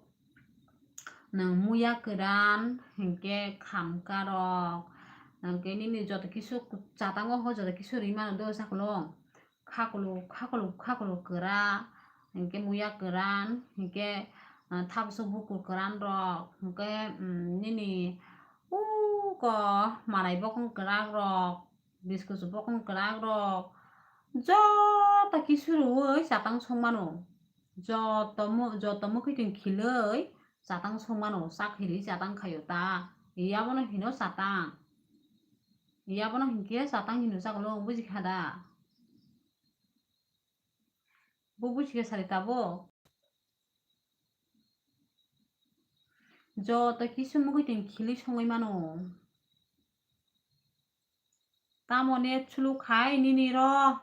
nwng muya kwran, hinkhe khamka rok, hinkhe nini joto kisu chatango ho joto kisu rimano do chaklong. Khakuluk, khakuluk, khakuluk kwra, hinkhe muya kwran, hinkhe, ah, thabsuk bukur kwran rok, hinkhe, mm, nini uko manai bokong kwrak rok, biskusu bokong kwrak rok, joto kisu rwui chatang songmano. Joto mu-, joto mwkhwtwng khilwi chatang songmano, chakhirwi chatang khaio ta. Yabono hino chatang. Yabono hinkhe chatang hino chaklong, bujikha da? Bo bujiga sari tabuk. Joto kisu mugwi tong khili songwi mano. Tamo net sulu khai nini ro.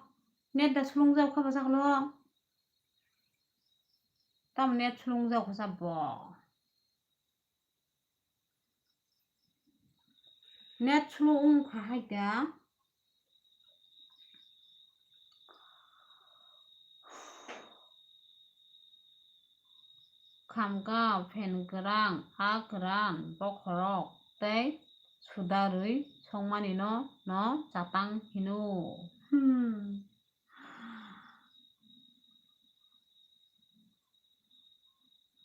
Net da sulung jao kha bwsaklo. Tamo net sulung jao kha sabo. Net sulu wng kha hai da. Khamka, phen kwrang, a kwran, bokhorok tei sudarwi songmani no, no chatang hino. Hmm.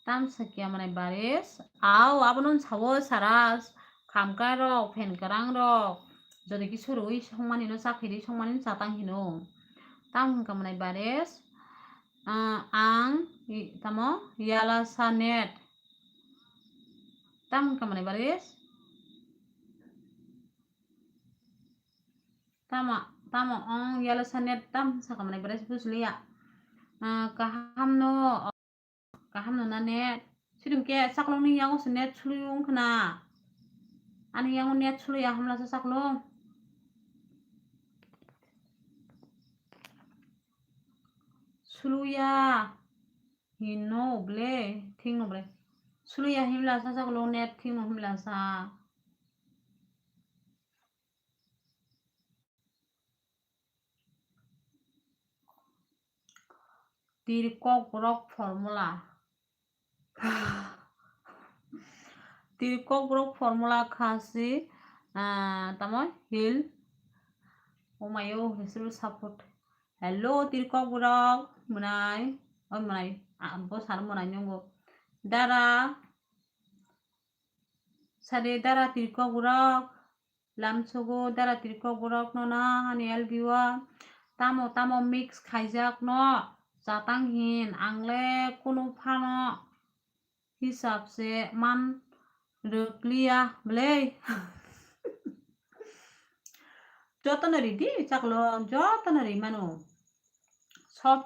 Tamsa kiya manai baris. Au, abono sawo saras. Khamka rok, phen kwrang rok. Jodi ki surui songmani no, chakhiri songmani no chatang hino. Tam hwnka manai baris. Ah, ang, i-, tamo, yala sa net. Tam hwnka manai baris. Tamo, tamo, ong yalo sa net tam saka manai bwrwi se bujliya. Ah, kaham no, kaham no na net. Sidung ke chaklong ni yango se net sului wng khna. Ani yango net sului ya hamla sa chaklong. Suluya. Hino ble, thing no ble. Suluya himla sa chaklong net thing no himla sa. Tirkok borok formula. Tirkok borok formula khasi, ah, tamo heal. Omayo, Hesru support. Hello, Tirkok borok. Mwnai. Oi, mwnai. Ah, bo sar mwnai nungo. Dara. Sade dara Tirkok borok. Lamsogo dara Tirkok borok no na ani L B o tamo tamo mix khaijak no chatang hin ang le kunu phano hisab se man rwkliya bwlei. Jotono ridi chaklo, jotono ri mano. Sob,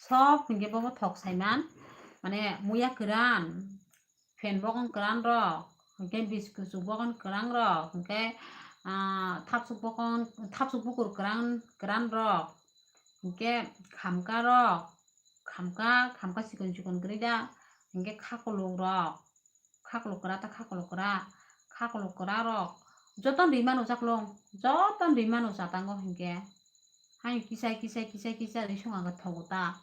sob hinkhe bobo thok saiman, mane muya kwran, phen bokon kwran rok, hinkhe biskusu bokon kwran rok, hinkhe, ah, thapsuk bokon, thapsuk bukur kwran, kwran rok, hinkhe khamka rok, khamka, khamka chikon chikon kwrwi da, hinkhe khakolok rok, khakolok kwra ta khakolok kwra, khakolok kwra rok, jotono ri mano chaklong, jotono ri mano chatango hinkhe. Hai kisai, kisai, kisai, kisai, ri song ang thogo ta.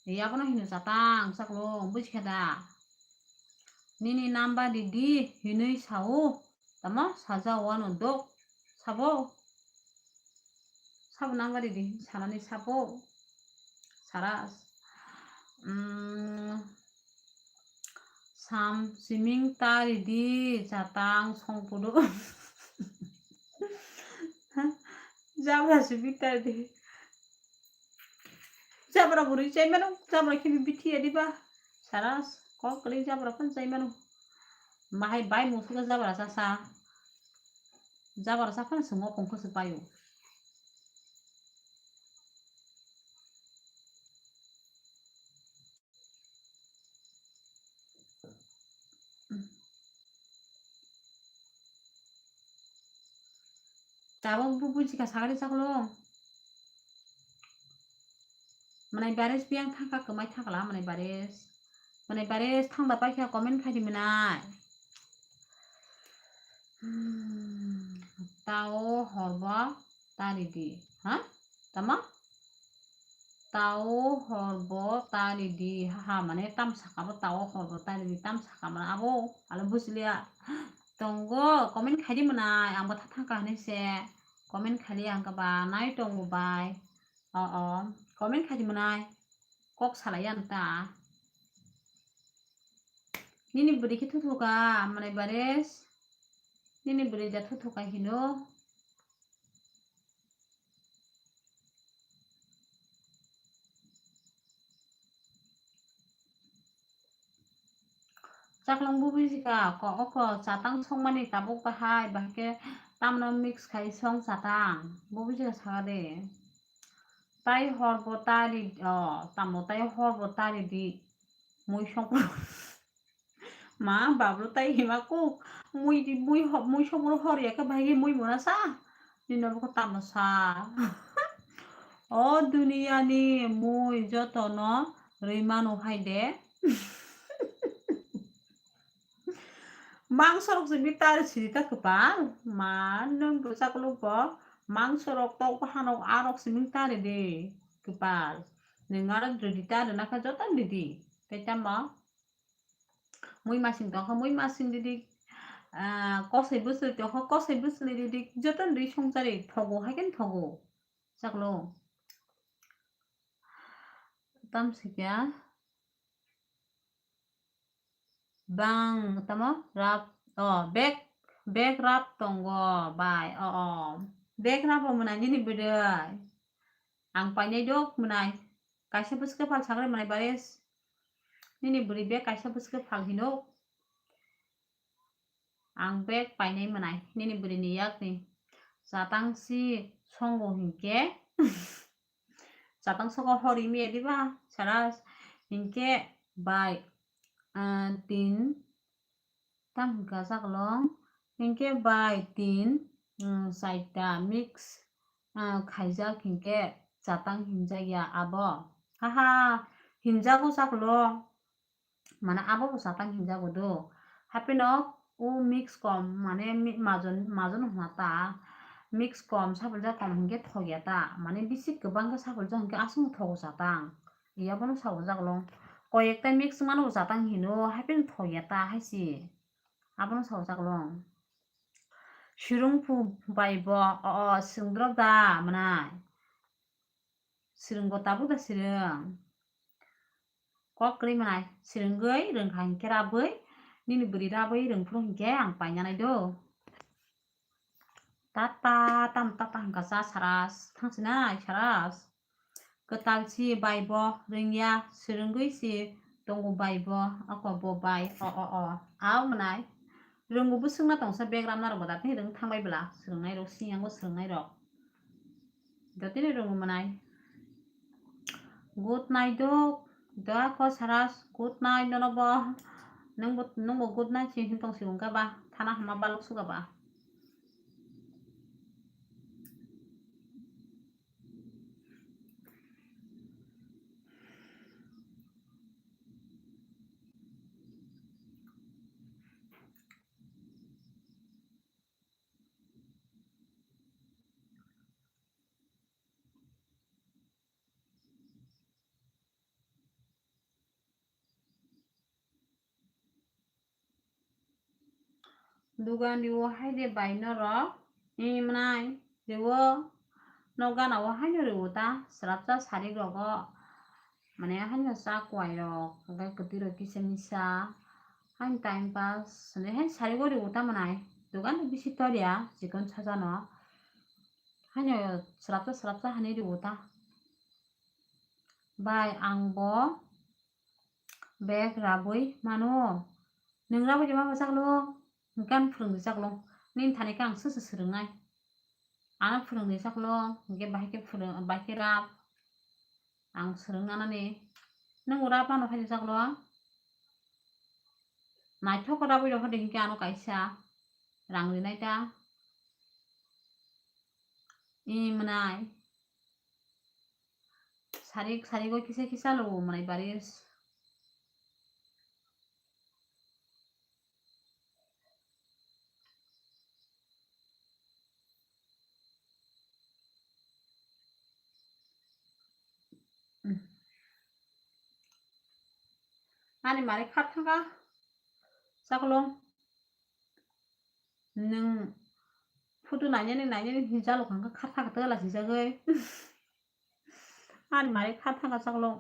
Ri abono hino chatang, chaklong, bujikha da? Nini number ridi, hinui sao. Tamo, saja wano dok. Sabo. Sabo number ridi, sanani sabo. Saras. Mm, sam siming ta ridi, chatang, songpudo. Jabra se bitar de. Jabra bo rwi chai mano, jabra khe bithi ya diba. Sara kok kwlwi jabra phano chai mano. Bahai bai musugo jabra cha sa. Jabra cha phano se mokong khe se paio. Tabuk bo bujikha sagari chaklo. Manai bares biyang thangkha kwmai thangkla manai bares. Manai bares thangda paikha comment khaidi manai. Hmm, tao horbo. tari di. Ha? Tama? Tao horbo tari di. Ha, mane tam saka bo tao horbo tari di. Tam saka mane abo. Alo bujilia. Tongo, comment khaidi mwnai. Ang bo tha thangka hinui se. Comment khaidi ang khe ba nai tongo bai. O, o. Comment khaidi mwnai. Kok salai ya nta. Nini bwrwi khe thuthuka, mwnai baris. Nini bwrwi da thuthuka hino. Chaklong bubui jika ko oko chatang songmani tabuk bahai, bahai khe tamno mix khai song chatang. Bubui jika saka de. Tai hor bo tari, o, tamo tai hor bo tari di. Mui song. Ma, bablo tai hima kuk. Mui di, mui ho-, mui song hor ya khe bahai khe mui mona sa. Nino bokho tamo sa. O duniyani mui jotono rwi mano hai de. Mangsorok simi tari siri ta kwpal. Ma, nwng bwsaklo bo mangsorok tok bahanok arok simi tari de kwpal. Nwng arok rwdi ta rwna khe joto rwdi. Tei tamo? Mui masing tongkha, mui masing didik, ah, kosoi bwswlwi tongkha, kosoi bwswlwi didik, jotono ri songchari, thogo, hai khe thogo. Chaklo. Tam sikya. Bang, tamo? Rap, oh, bag, bag rap tongo, bai, oh, oh. Bag rap bo mwnai nini bwdai. Ang painai dok mwnai. Kaisa bwskhe phal sakre mwnai baris. Nini bwrwi bag kaisa bwskhe phal hino. Ang bag painai mwnai nini bwrwini yakni. Chatang si songo hinkhe. Chatang songo hor imiya diba? Saras hinkhe bai, ah, tin, tam hwnkha chaklong. Hinkhe bai tin, mm, saita mix, ah, khaijak hinkhe chatang hinjak ya abo. Haha, hinjago chaklong. Mane abo bo chatang hinjago do. Hapheno o mix kom, mane mi-, majon, majon hwnna ta. Mix kom, saphuljak kom hinkhe thok ya ta. Mane bisi kwbang khe saphuljak hinkhe aswk thok o chatang. Iya bono sao chaklong. Koi ekta mix mano bo chatang hino, hapheno thok ya ta hai se. Abono sao chaklong. Swrwngphu bai bo, o, o, swrwngdrop da mwnai. Swrwngbo tabuk da swrwng. Kok kwrwi mwnai, swrwngwi rwngkha hinkhe rabwi, nini bwrwi rabwi rwngphuru hinkhe ang painanai do. Tata, tam tata hwnkha cha Saras, thangsinai Saras. Kwtal si bai bo rwngya, swrwngwi si tongo bai bo, oko bo bai, o, o, o. Au mwnai, rwngbo bwswkna tongsa bag ramnarok bo datini rwng thangbai bwla, swrwngnairok, siyangbo swrwngnairok. Datini rwngbo mwnai. Good night dok, doa ko Saras, good night nono bo. Nungbo, nungbo good night si hin tong si wngka ba, thana hama balok suka ba. Dugan riwo hai de bai norok, imnai riwo nok gana o haino riwo ta, swrapsa sarik rogo, mane haino cha kwai rok, hwnkhe kwtwi rok kisa misa, haino time pass, hwnwi haino sarik o riwo ta mwnai, dugan rok bisi torya chikon sajano, haino swrapsa swrapsa hani riwo ta. Bai, ang bo bag rabwi mano. Nwng rabwi de ma bwsaklo? Hwnkhe ano phwrwngdi chaklo. Nini thani khe ang soso swrwngnai. Ano phwrwngdi chaklo. Hwnkhe bahai khe phwrwng, bahai khe rab. Ang swrwng nanani. Nwng rab mano hai chaklo. Naithok khe rabwi rokha de hinkhe ano kaisa rang rinai ta. Imwnai. Sarik, sarik o kisa kisa lo mwnai baris. Ani mari kha thangkha chaklong. Nwng photo nainani nainani hinwi chalok hwnkha kha thangkha twla sijagwi. Ani mari kha thangkha chaklong.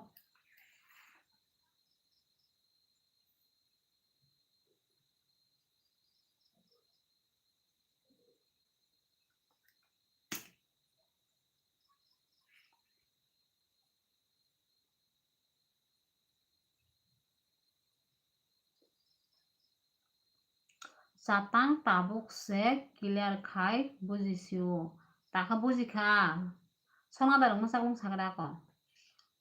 Chatang tabuk se clear khai buji sio. Takha buji kha. Songna darok no chaklong sakra ko.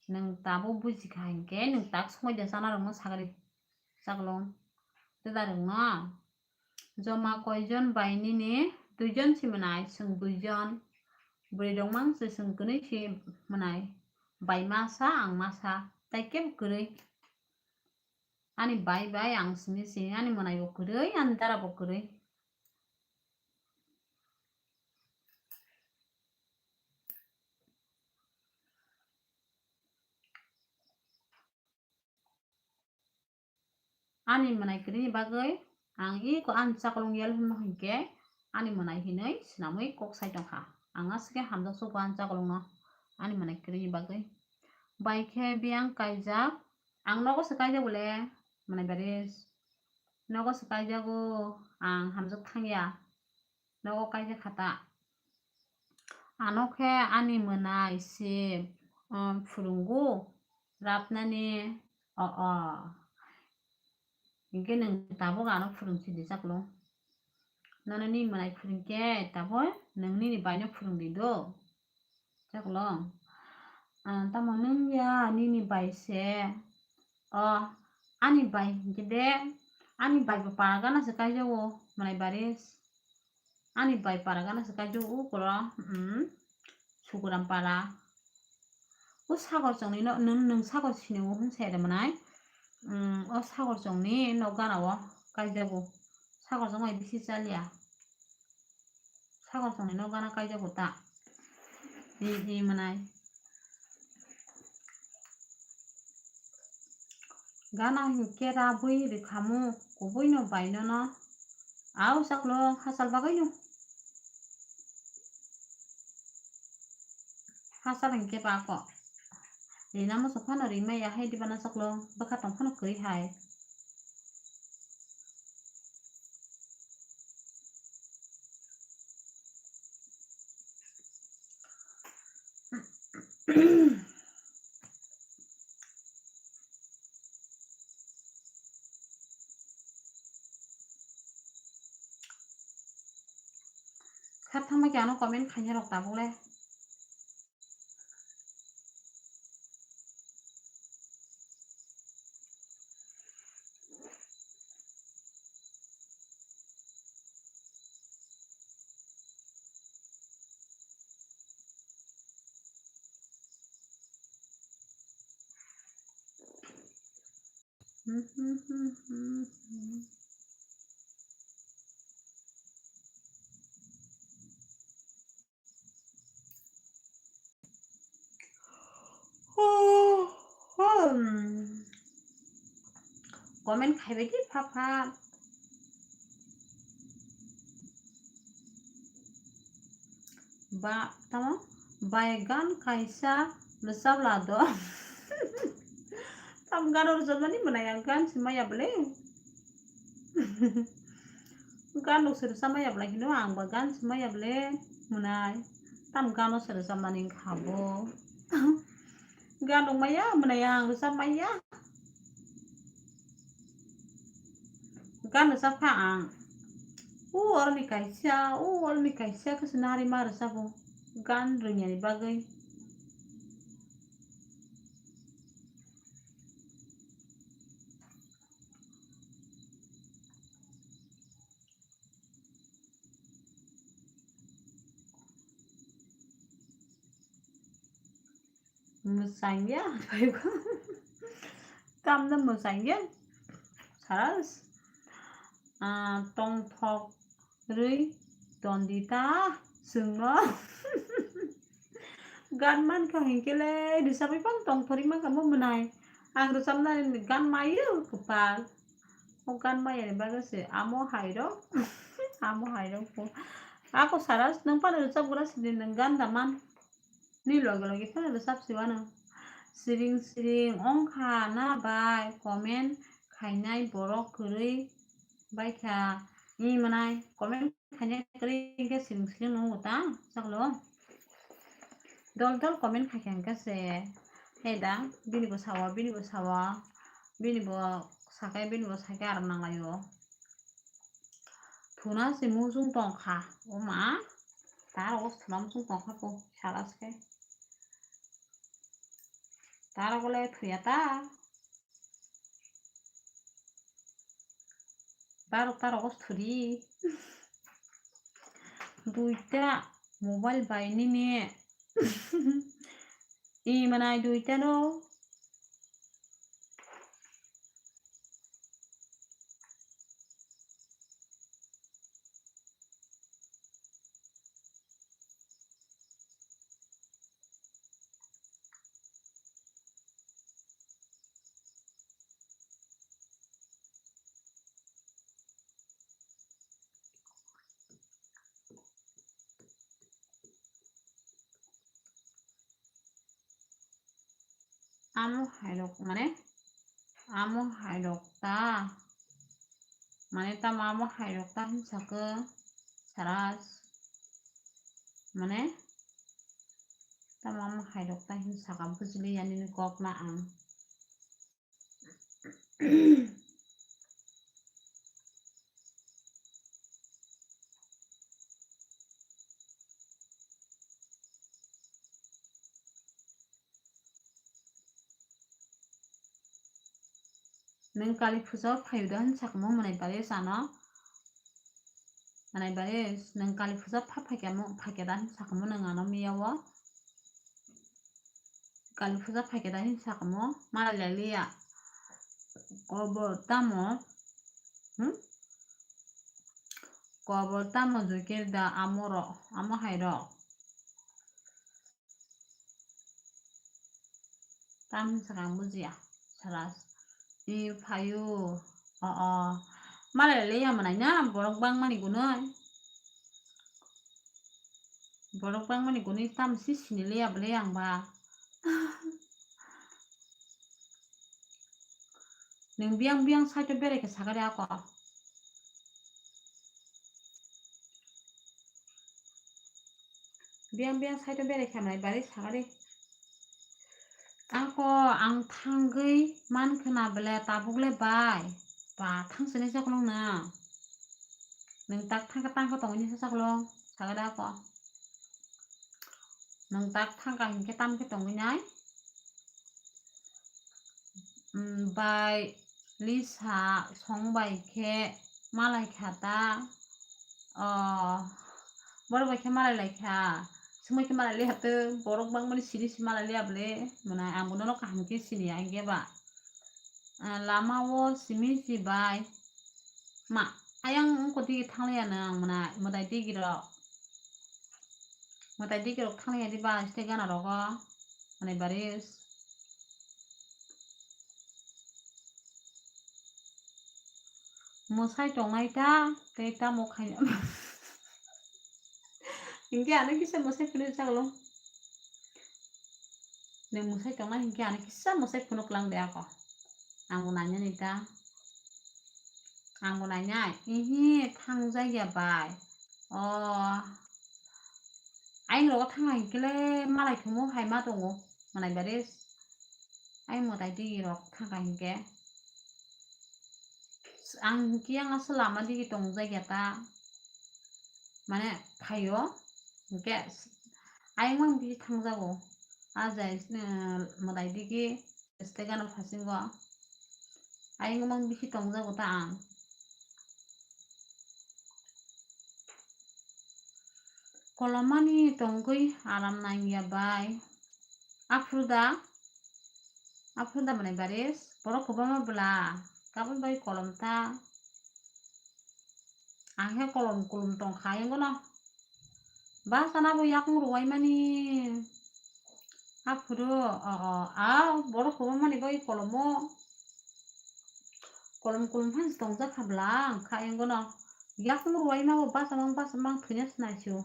Nwng tabuk buji kha hinkhe nwng tak somoi de chana rok no sakri chaklong. Te darok no. Joma koijon bai nini? Duijon si mwnai, chwng duijon. Bwrwi rok mang se chwng kwnwi si mwnai. Bai masa, ang masa. Tai kebo kwrwi. Ani bai bai ang simi si, ani mwnai bo kwrwi, ani dara bo kwrwi. Ani mwnai kwrwini bagwi ang iko ani chaklong yal hwnma hinkhe ani mwnai hinwi swnamwi kok sai tongkha. Ang aswkhe hamjak sugo ani chaklongno ani mwnai kwrwini bagwi. Bai khe biyang kaijak, ang nogo se kaijak bole mwnai baris. Nogo se kaijago, ang hamjak thangya. Nogo kaijak kha ta. Ano khe ani mwnai se, um, phwrwngo rapnani, o, o. Hinkhe nwng tabuk ano phwrwng sidi chaklong. Nono nini mwnai phwrwng khe tabuk nwng nini baino phwrwng di do. Chaklong. Ah, tamo nwng ya nini bai se. O, ani bai hinkhe de, ani bai bo para gana se kaijago, mwnai baris. Ani bai para gana se kaijago, ukolo, mm, Sukuram para. O Sagor chongni no, nwng, nwng Sagor sini o hwn se de mwnai. Mm, o Sagor chongni nok gana o kaijago. Sagor chong bai bisi chaliya. Sagor chongni nok gana kaijago ta. Hi, hi mwnai. Gana hinkhe rabwi rwkhamu kubui no bai nono. Au chaklong hachal bagwi no. Hachal hinkhe ba ko. Rina muchung phano rimaya hai diba na chaklong bwkha tong phano kwrwi hai. Kha thangma khe ano comment khaina rok tabuk le. Comment khaibai di pha pha. Ba, tamo? Bai gan kaisa rwchap la do. Tam gano rwchapmani mwnai ang gan se maya bole. Gan rok se rwchap maya bole hino ang ba gan se maya bole mwnai. Tam gano se rwchapmani wngkha bo. Gan rok maya mwnai ang rwchap maya. Gan rwchap kha ang. O oroni kaisa, o oroni kaisa khe se nari ma rwchabo gan rwngya ni bagwi. Mwchangya, tamno mwchangya. Saras, ah, tongthok rwi tondita chwngno. Gan mankha hinkhe le rwchapwi phano tongthorwi mankha bo mwnai. Ang rwchapnani gan maio kwpal. O gan maiyani bagwi se amo hairok, amo hairok bo. Ako Saras, nwng phano rwchapgra sidi nwng gan da man. Ni loge loge phano rwchap si wano. Siring siring wngkha na bai comment khainai borok kwrwi baikha. Ni manai comment khainai kwrwi hwnkhe siring siring nungo ta chaklo. Dol dol comment khaikha hwnkhe se. He da, bini bo sawa, bini bo sawa, bini bo sakai, bini bo sakai aro nanglaio. Thuna se muchung tongkha, o ma, ta rogo se thuna muchung tongkha po, Saras khe. Ta rogo le thuya ta. Barok ta rogo se thudi. Duita mobile bai nini. I manai duita no. Amo hairok mane, amo hairok ta, mane tamo amo hairok ta hinsa khe Saras, mane tamo amo hairok ta hinsa kha bujili ya nini kok na ang. Nwng kali puja o phaio da hwn sakamo mwnai bari sano. Mwnai bari nwng kali puja pha phaikamo phaikya da hwn sakamo nwng ano miya o. Kali puja phaikya da hwn sakamo malai lai liya. Kobo tamo? Hmm? Kobo tamo jukir da amo ro, amo hai ro. Tam hinsa khe ang bujiya, Saras. I phaio, o, o. Malai le ya mwnai na, borok bangmani gunui. Borok bangmani gunui tam si sini le ya bwle ang ba. Nwng biyang biyang side o berai khe sakari ako. Biyang biyang side o berai khamnai bari sakari. Ako ang thangwi man khna bele tabuk le bai. Ba thang sini chaklong na. Nwng tak thangkha tangkha tongwi nisa chaklong. Sakari ako. Nwng tak thangkha hinkhe tam khe tongwi nai. Mm, bai Lisa song bai khe malai kha ta. O, borok bai khe malai lai kha. Sumai khe malai liya tw, borok bangmani sini si malai liya bwle. Mwnai ang bo nono kaham khe sini ya hinkhe ba. Ah, lama o simi si bai. Ma, ayang wngkha digi thang liya nang mwnai, mwtai digi rok. Mwtai digi rok thang liya di ba, este gana rogo. Mwnai baris. Mwsai tongnai ta, tei tamo khaina. Hinkhe ano kisa mwsai phunuk chaklo. Nwng mwsai tongnai hinkhe ano kisa mwsai phunuk lang de ako. Ang bo nainani ta. Ang bo nainai. Ihi, thangjakya bai. O. Ayang rogo thangkha hinkhe le malai thumo hai ma tongo. Mwnai baris. Ai mwtai digi rok thangkha hinkhe. Ang hinkhe yang aswk lama digi tongjakya ta. Mane phaio. Hinkhe ayang mang bisi thangjago. A jai, eh, mwtai digi. Este gana phasingo. Ayang mang bisi tongjago ta ang. Kolomani tongwi aram nangya bai. Aphuru da? Aphuru da mwnai baris? Borok kwbangma bwla. Kabui bai kolom ta. Ang khe kolom kulum tongkha ayang no. Basa nabo yakung rwai mani. Aphuru, o, o, a, borok kwbangmani bai kolomo. Kolom kolom phan tongjak kha bwla, ang kha yango no. Yakung ruwai ma bo basa mang, basa mang thwina sinai sio.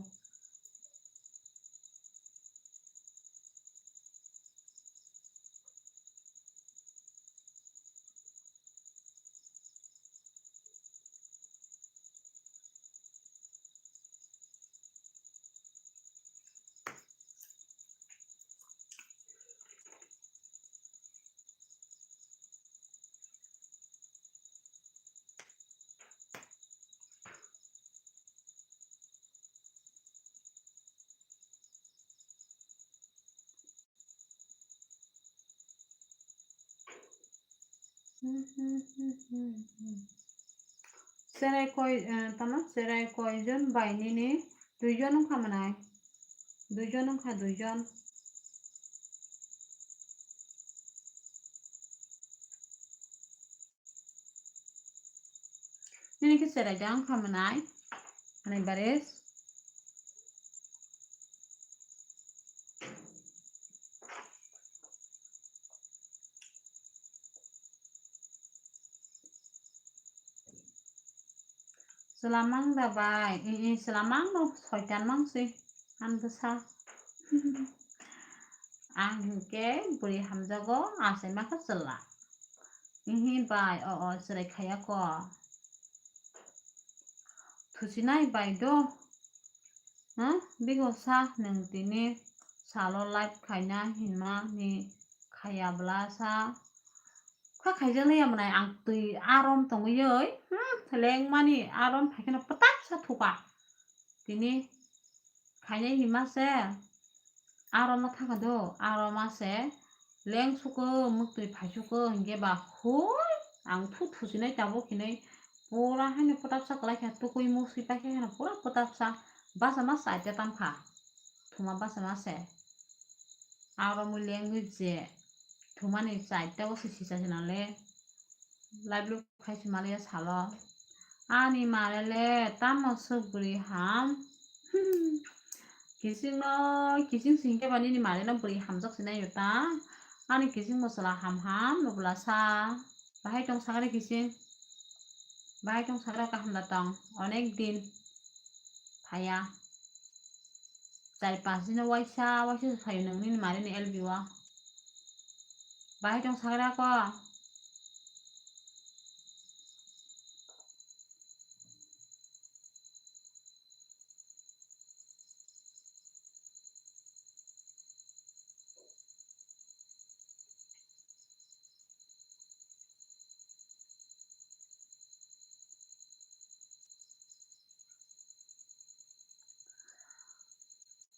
Cherai koi, eh, tamo cherai koi jon bai nini? Dui jon wngkha mwnai. Dui jon wngkha, dui jon. Nini khe cherai da wngkha mwnai? Ani baris. Chwla mang da bai? I, i, chwla mang no, soitan mang si. Ang bwsa. Ang hinkhe bwrwi hamjago, achai ma kha chwla. Ihi bai, o, o, chwrai khaya ko. Thusinai bai do. Ha? Bigo sa nwng tini salo live khaina hinma ni khaya bwla sa. Kha khaijak nai ya mwnai ang twi arom tongwi oi. Hmm, lengmani arom phaikheno pwtak sa thuka. Tini khainai hinma se. Arom no thangkha do, arom ma se leng suko, muktwi phai suko, hinkhe ba hoi, ang thu thusinai tabuk hinwi pura haino pwtapsa kwlai kha, tukui musui paikha heno pura pwtapsa, basa ma chaita tamkha, thuma basa ma se. Arom lengwi je thumani chaita o se sisa se nale. Live lo khai se maliya salo. Ani mare le tamo swk bwrwi ham. Kising no, kising sing khe ba nini mare no bwrwi hamjak sinai yo ta. Ani kising bwsala ham ham no bwla sa. Bahai tong sakre kising. Bahai tong sakre kaham da tong. Onek din. Phaiya. Char panch dino waisa, waisa se phaio nwng nini mare ni L B o. Bahai tong sakra ko.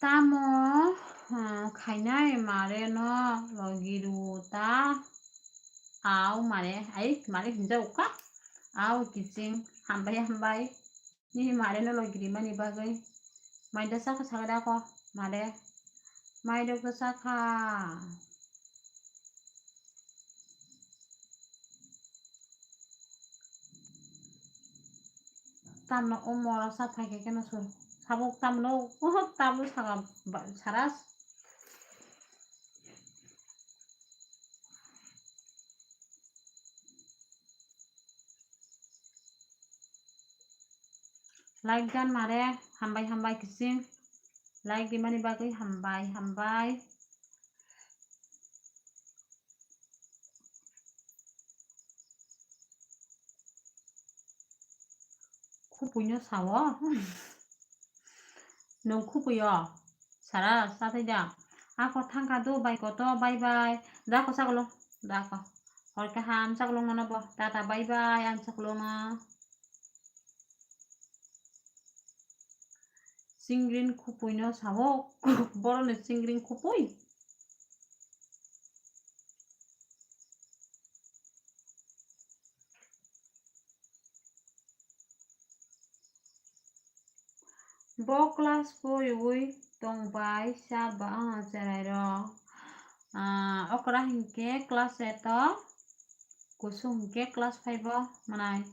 Tamo, hmm, khainai mare no logi rw ta. Au mare, ai mare hinjak kha. Au kiching, hambai hambai. Nini mare no logi rimani bagwi. Mai da sakha sakha da ko, mare. Mai da ko sakha. Tamno o mora sa phai khe keno sur. Sabuk tamno, oho, tabuk saka ba-, saras. Like dan mare, hambai hambai kising. Like rimani bagwi hambai hambai. Khupui no sao. Nwng khupui o. Sara sathai da. Ako thangkha do bai koto, bye bye. Da ko sakolong. Da ko. Hor kaham sakolong nono bo. Tata bye bye. Ang sakolong no. Chingring khupui no sao. Borok ni chingring khupui. Bo class four ui tong bai sa ba, ah, cherai rok. Ah, okra hinkhe class eight o, kusu hinkhe class five o mwnai.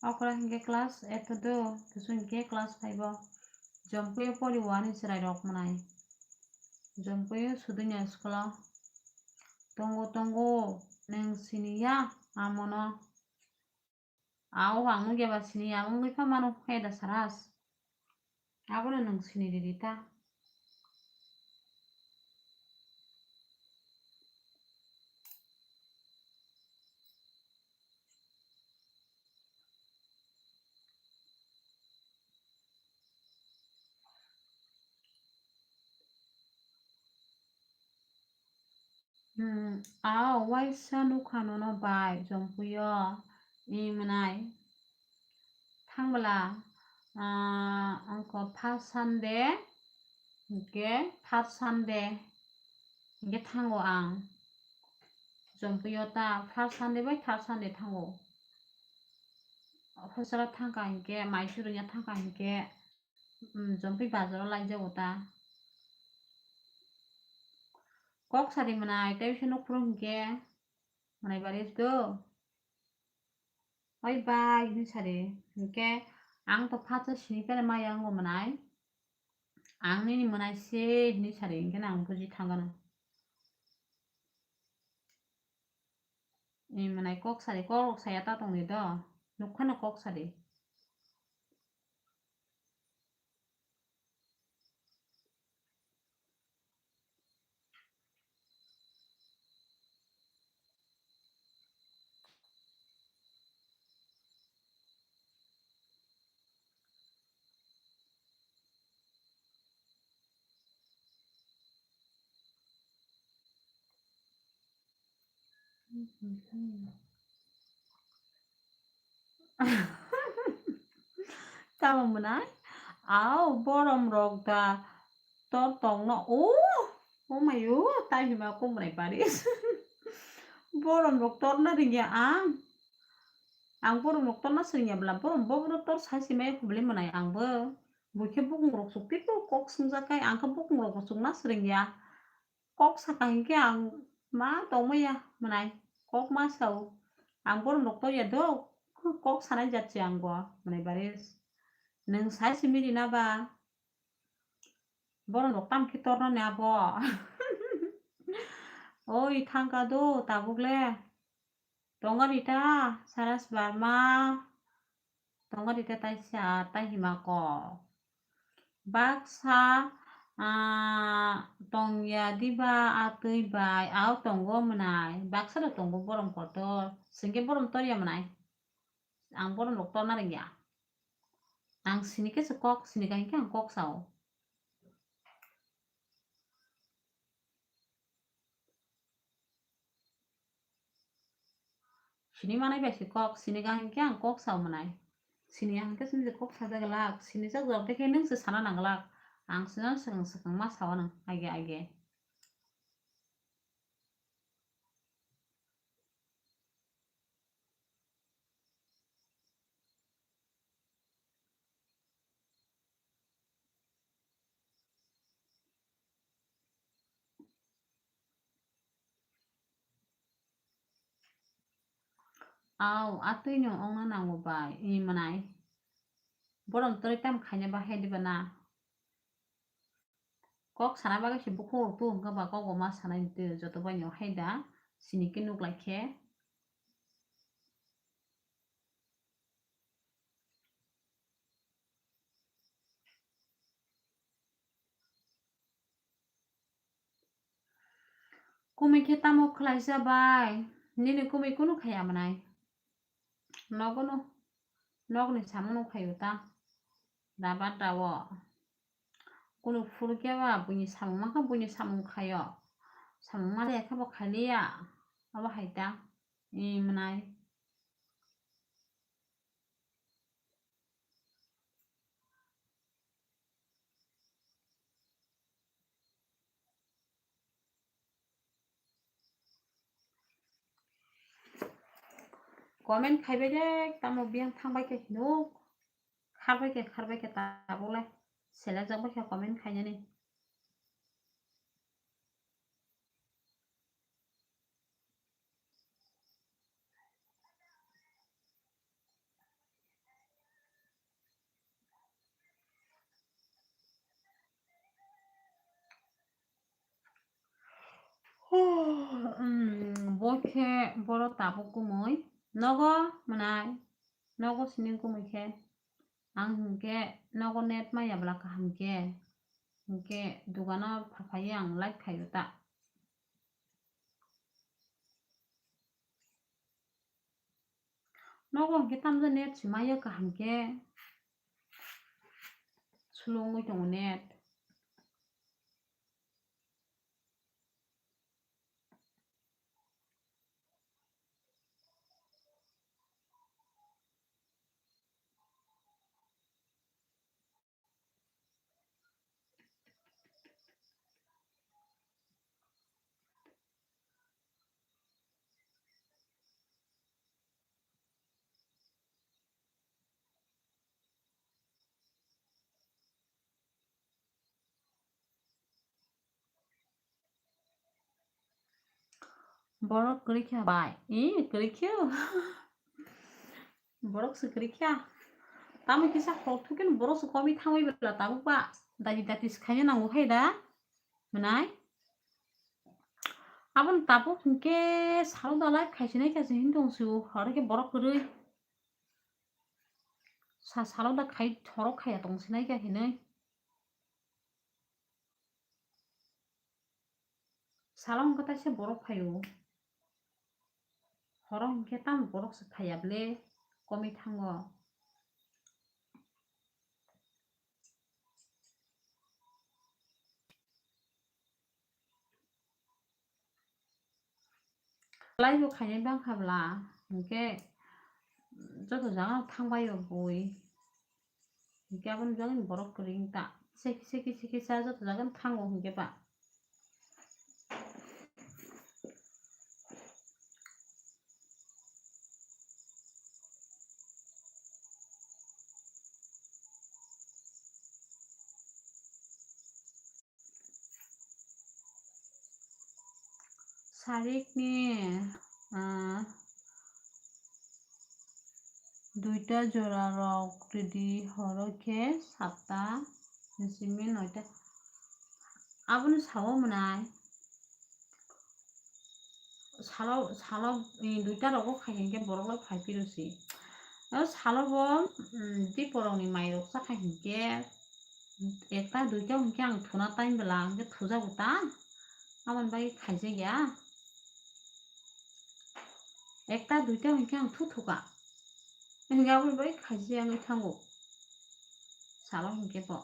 Okra hinkhe class eight o do, kusu hinkhe class five o. Jompuyo poriwo ani chwrairok mwnai. Jompuyo sudwino school-o. Tongo, tongo, nwng siniya amono. Ao ang nukya ba siniya wngwi pha mano, hai da Saras? Abono nwng sini ridi ta. Hmm, ao waisa nukha nono bai, Jompuyo, i mwnai. Thangbwla, ah, wngkha first Sunday, hinkhe third Sunday, hinkhe thango ang. Jompuyo ta first Sunday bai third Sunday thango. Office-o thangkha hinkhe, mai surungya thangkha hinkhe, um, Jompui bazar-o laijago ta. Kok sadi mwnai, tei se nukphuru hinkhe, mwnai bari do. Oi bai, hinwi sadi. Hinkhe ang to phatsa sini pele maya wngo mwnai. Ang nini mwnai se hinwi sadi, hinkhe ang buji thangano. Ni mwnai kok sadi, kok saya ta tongdi do. Nukha no kok sadi. Tamo mwnai? Ao, borom rok da tor tongno. O, o mayo, tai hima ko mwnai baris. Borom rok torna ringya ang. Ang borom rok torna sringya bla, borom bo tor sai si mai kubli mwnai ang bo. Bui khe bukung rok suk tei kok sungjakai, ang khe bukung rok bo sungna sringya. Kok saka hinkhe ang ma tongmaya mwnai, kok ma sao. Ang borom rok torya do, kok sanai jat se ang bo mwnai baris. Nwng sai simi rina ba, borom rok tam khe tornani abo. Oi, thangka do tabuk le. Tongo Rita, Saras Barma, tongo Rita taisa, tai hima kok. Baksa, ah, tongya diba atwi bai, ao tongo mwnai. Baksa do tongo borom kotor. Singke borom torya mwnai. Ang borom rok torna rengya. Ang sini khe se kok, sini ka hinkhe ang kok sao. Sini manai bai se kok, sini ka hinkhe ang kok sao mwnai. Sini ya hinkhe sini se kok sajak glak, sini jak jor khe nwng se sana nang glak. Ang sino swkang swkang ma sao nang, age age. Au, atwi no ongna nango bai, i mwnai. Borom toroi tam khaina ba hai diba na. Kok sana bagwi se bukhuk rok tu hwnkha ba kok bo ma sanai ni twi joto bai no hai da sini khe nuk lai khe. Kumui khe tamo khlaisa bai? Nini kumui kunu khaya mwnai. Nogono, nogni samungno khaio ta. Dabar dao. Kunu phuru khe ba buini samung mankha, buini samung khaio. Samung maliya khe bo khailiya. Abo hai ta. I mwnai. Comment khaibai de, tamo biyang thangbai khe hinuk. Kharbai khe, kharbai khe tabuk lai. Selekjak bai khe comment khainani. Bo khe boro tabuk kumui nogo mwnai, nogo sining kumui khe ang hinkhe nogo net maya bwla kaham khe hinkhe dugano phaphaiwi ang live khaio ta. Nogo hinkhe tamjani net swmaiya kaham khe slow wngwi tongo net. Borok kwrwi kha bai. Ee, kwrwi khe. Borok se kwrwi kha. Tamo kisa khok thukeno borok se komi thangwi bela tabuk ba. Dati dati se khaina nango hai da. Mwnai. Aboni tabuk hinkhe salo da live khaisinai kha se hintong se o. Aro khe borok kwrwi. Sa salo da khai thorok khaiya tong sinai kha hinwi. Salo hwnkhe taisa borok phaio. Horo hwnkhe tamo borok se phaiya ble, komwi thango. Live bo khainai bangkha bla, hinkhe joto jaga no thangbai o bui. Hinkhe aboni bagwi borok kwrwi wngkha. Seki, seki, seki sa joto jaga no thango hinkhe ba. Sarikni, ah, duita jora rok ridi horo khe satta, simi noita. Abono sao mwnai. Salo, salo, eh, duita rogo khai hinkhe borok lai phai phiro se. O salo bo, mm, diporokni mairok cha khai hinkhe ekta duita hinkhe ang thuna time bela hinkhe thujago ta. Aboni bagwi khaijak ya. Ekta duita hinkhe ang thu thuka. Hinkhe aboni bagwi khaijak ya wngwi thango. Salo hinkhe bo.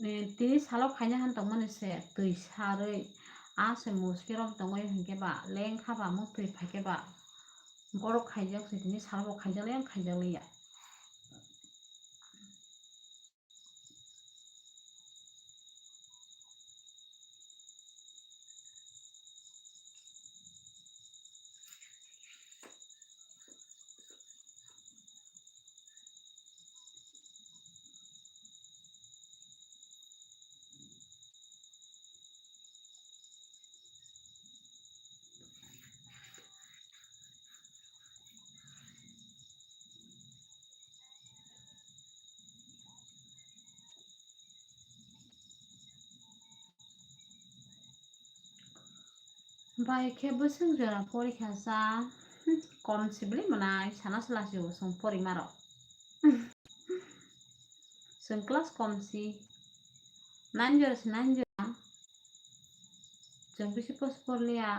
Eh, tini salo khaina han tongmani se twi sarwi, a se muski rok tongwi hinkhe ba lengkha ba muktwi phaikhe ba borok khaijak se tini salo bo khaijak le ang khaijak liya. Bai khe bwswk jora porikha cha, hmm, kom sibili mwnai sana sla si bo chwng porimarok. Chwng class kom si, nine jora se nine jora. Chwng bisi post porliya.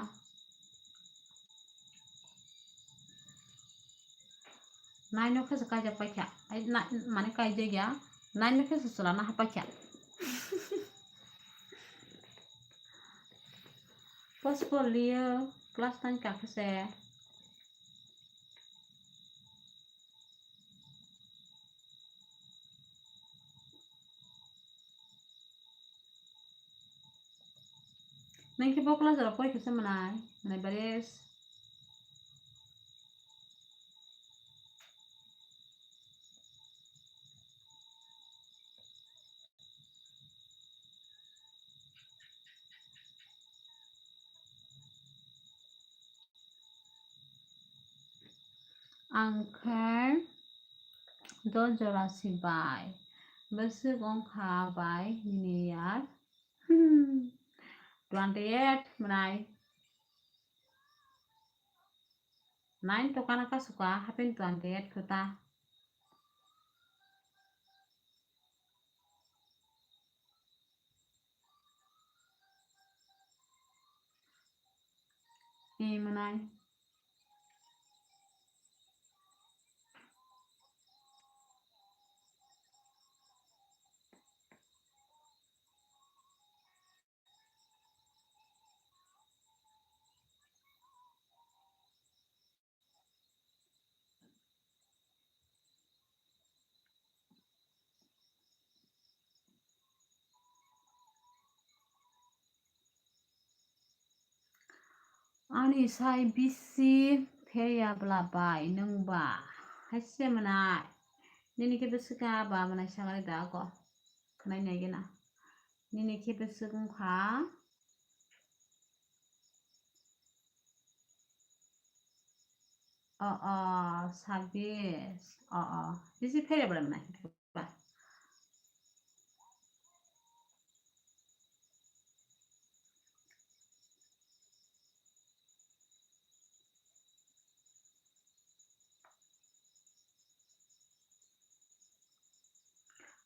Nine no khe se kaijak paikha. Ai, na, mane kaijak ya. Nine no khe se chwla na hapaikha. Post porliyo, class nine ka khe se. Nang khe bo class rok porikha se mwnai, mwnai baris. Ang khe dos jora si bai. Bwswk wng kha bai nini yar? Twenty eight mwnai. Nine to kana kasuka hapin twenty eight khuta. Imanai. Ani sai bisi pheya bwla bai nwng ba haise mwnai. Nini khe bwswk kha ba mwnai sagari da ako. Khwnai nai gena. Nini khe bwswk wng kha. O, o, sabis. O, o. Bisi pheya bwla mwnai.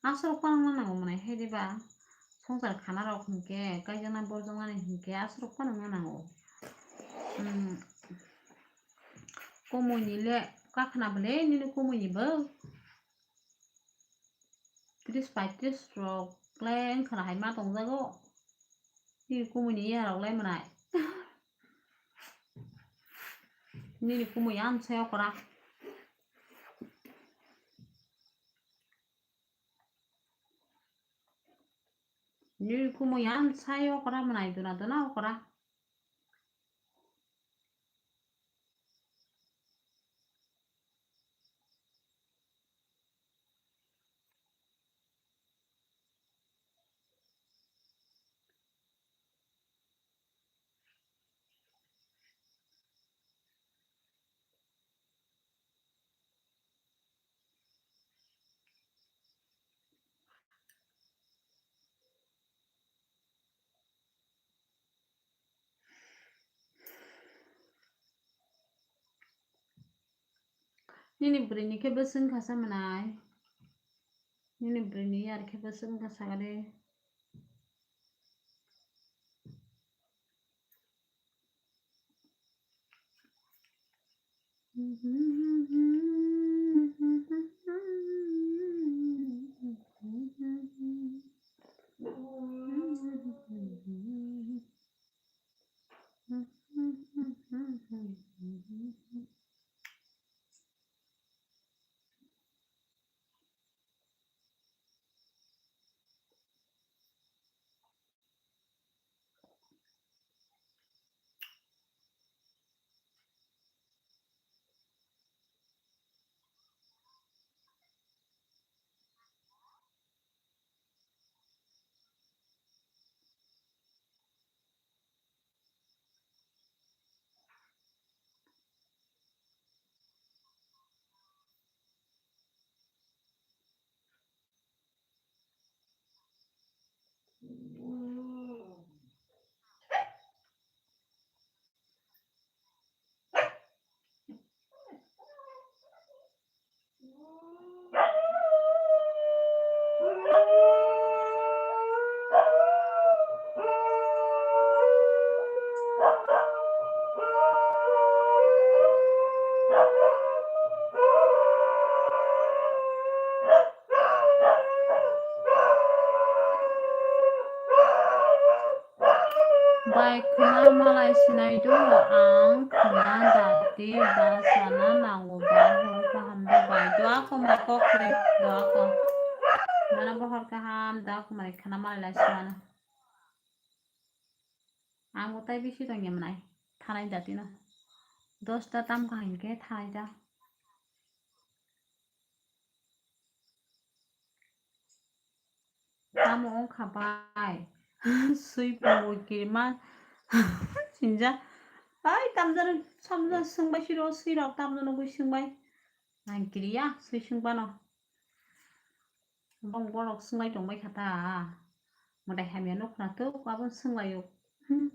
Aswk phano wngna nango mwnai hai diba? Swngchar khana rok hinkhe, kaijaknai borjaknani hinkhe aswk phano wngna nango. Hmm. Kumui ni le kakhna bwle nini kumui ni bo. Tris paitris rok le wngkhana hai ma tongjago. Nini kumui ni ya rok le mwnai. Nini kumui ya msai okora. Nini kumui ya msai okora mwnai duna duna okora. Nini bwrwini khe bwswk wngkha sa mwnai? Nini bwrwini yar khe bwswk wngkha sa de? Bai khwna malai sinai do, ang khwna dati bachana nango, bai hor kaham do bai. Doa ko ma kok kre, doa ko. Mana bo hor kaham, doa ko mai khwna malai lai sinana. Ang bo tai bisi tong ya mwnai, thanai dati no. Dosta tam kaham khe thanai da. Tamo wngkha bai? Swi pungwi kirima sinja. Ai, tamjani samjani swngbai siro, swirok tamjani gwi swngbai. Ang kiriya sui sung bano. Bong borok sunglai tongbai kha ta. Mwtai hamya nuk na tuk abon sunglaio. Hmm.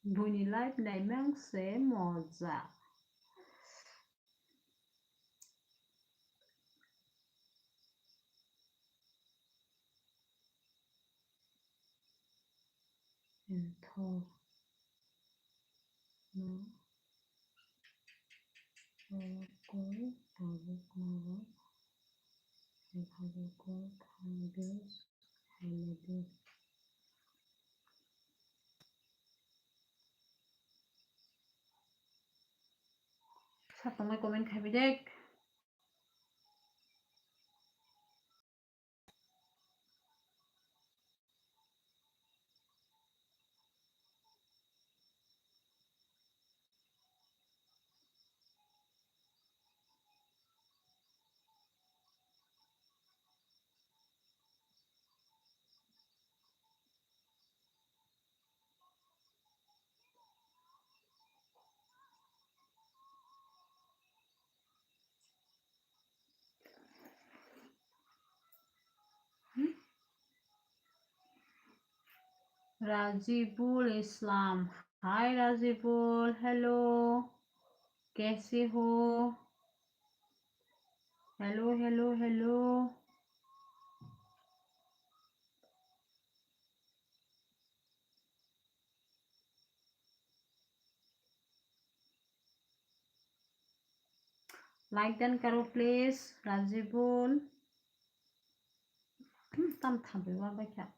Buini live naimang se moja. Enthok no tabuk norok hai khe kok thangdi. Sa tongmai comment khai bidek. Rajibul Islam. Hi Rajibul, hello. Kaise ho? Hello, hello, hello. Like dan karo please, Rajibul. Hmm, tam thambai wa bai kha.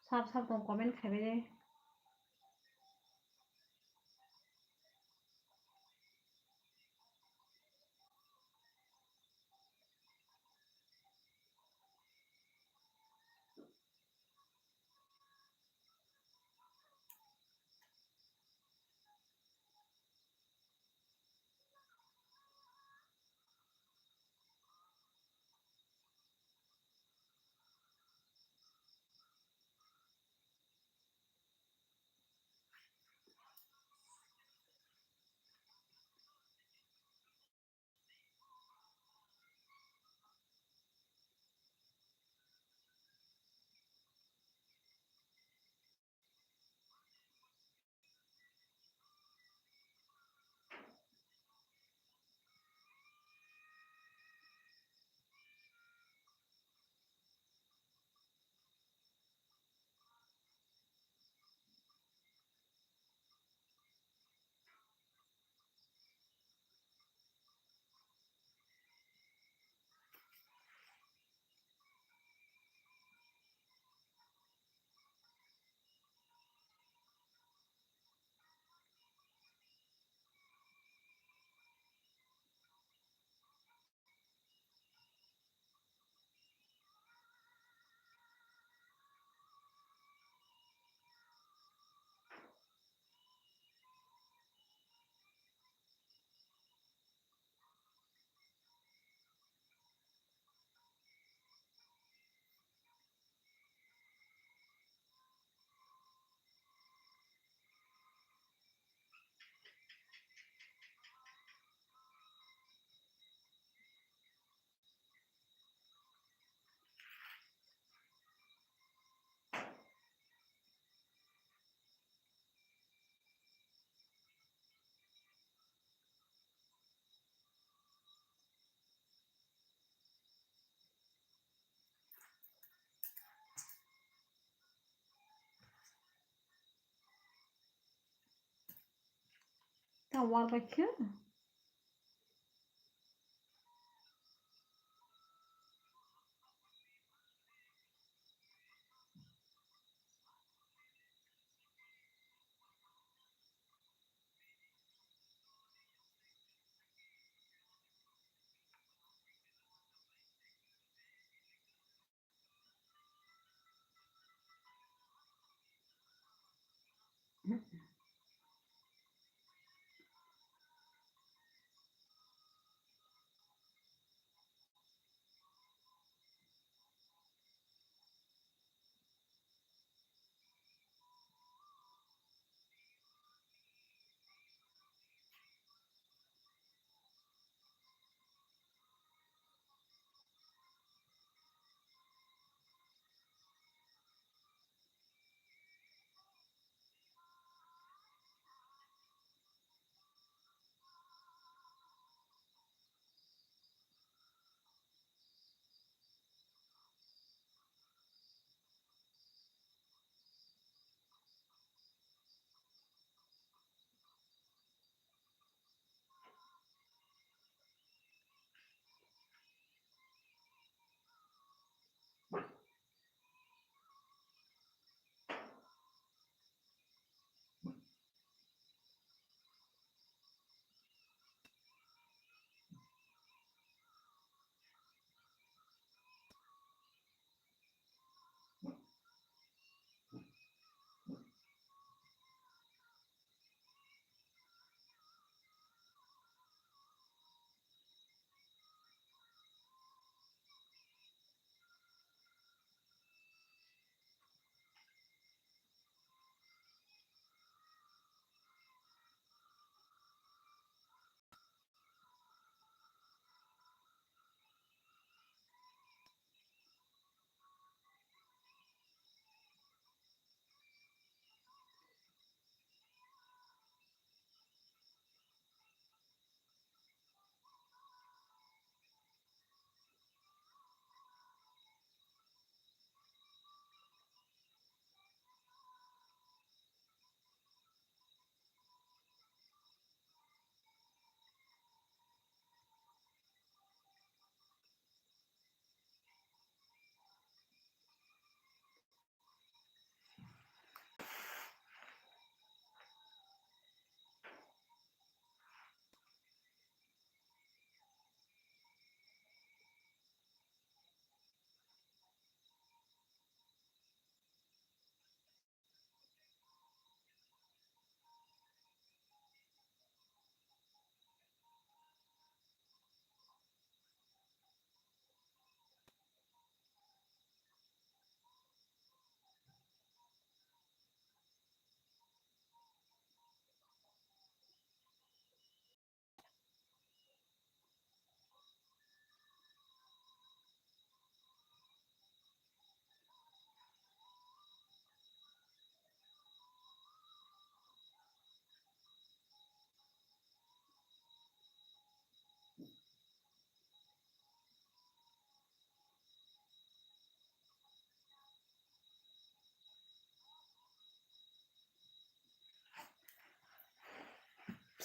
Sab sab tong comment khaibai de. Ta wal bai khe.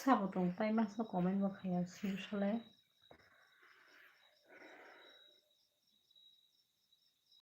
Sabo tong tai masa comment bo khaya sir sole.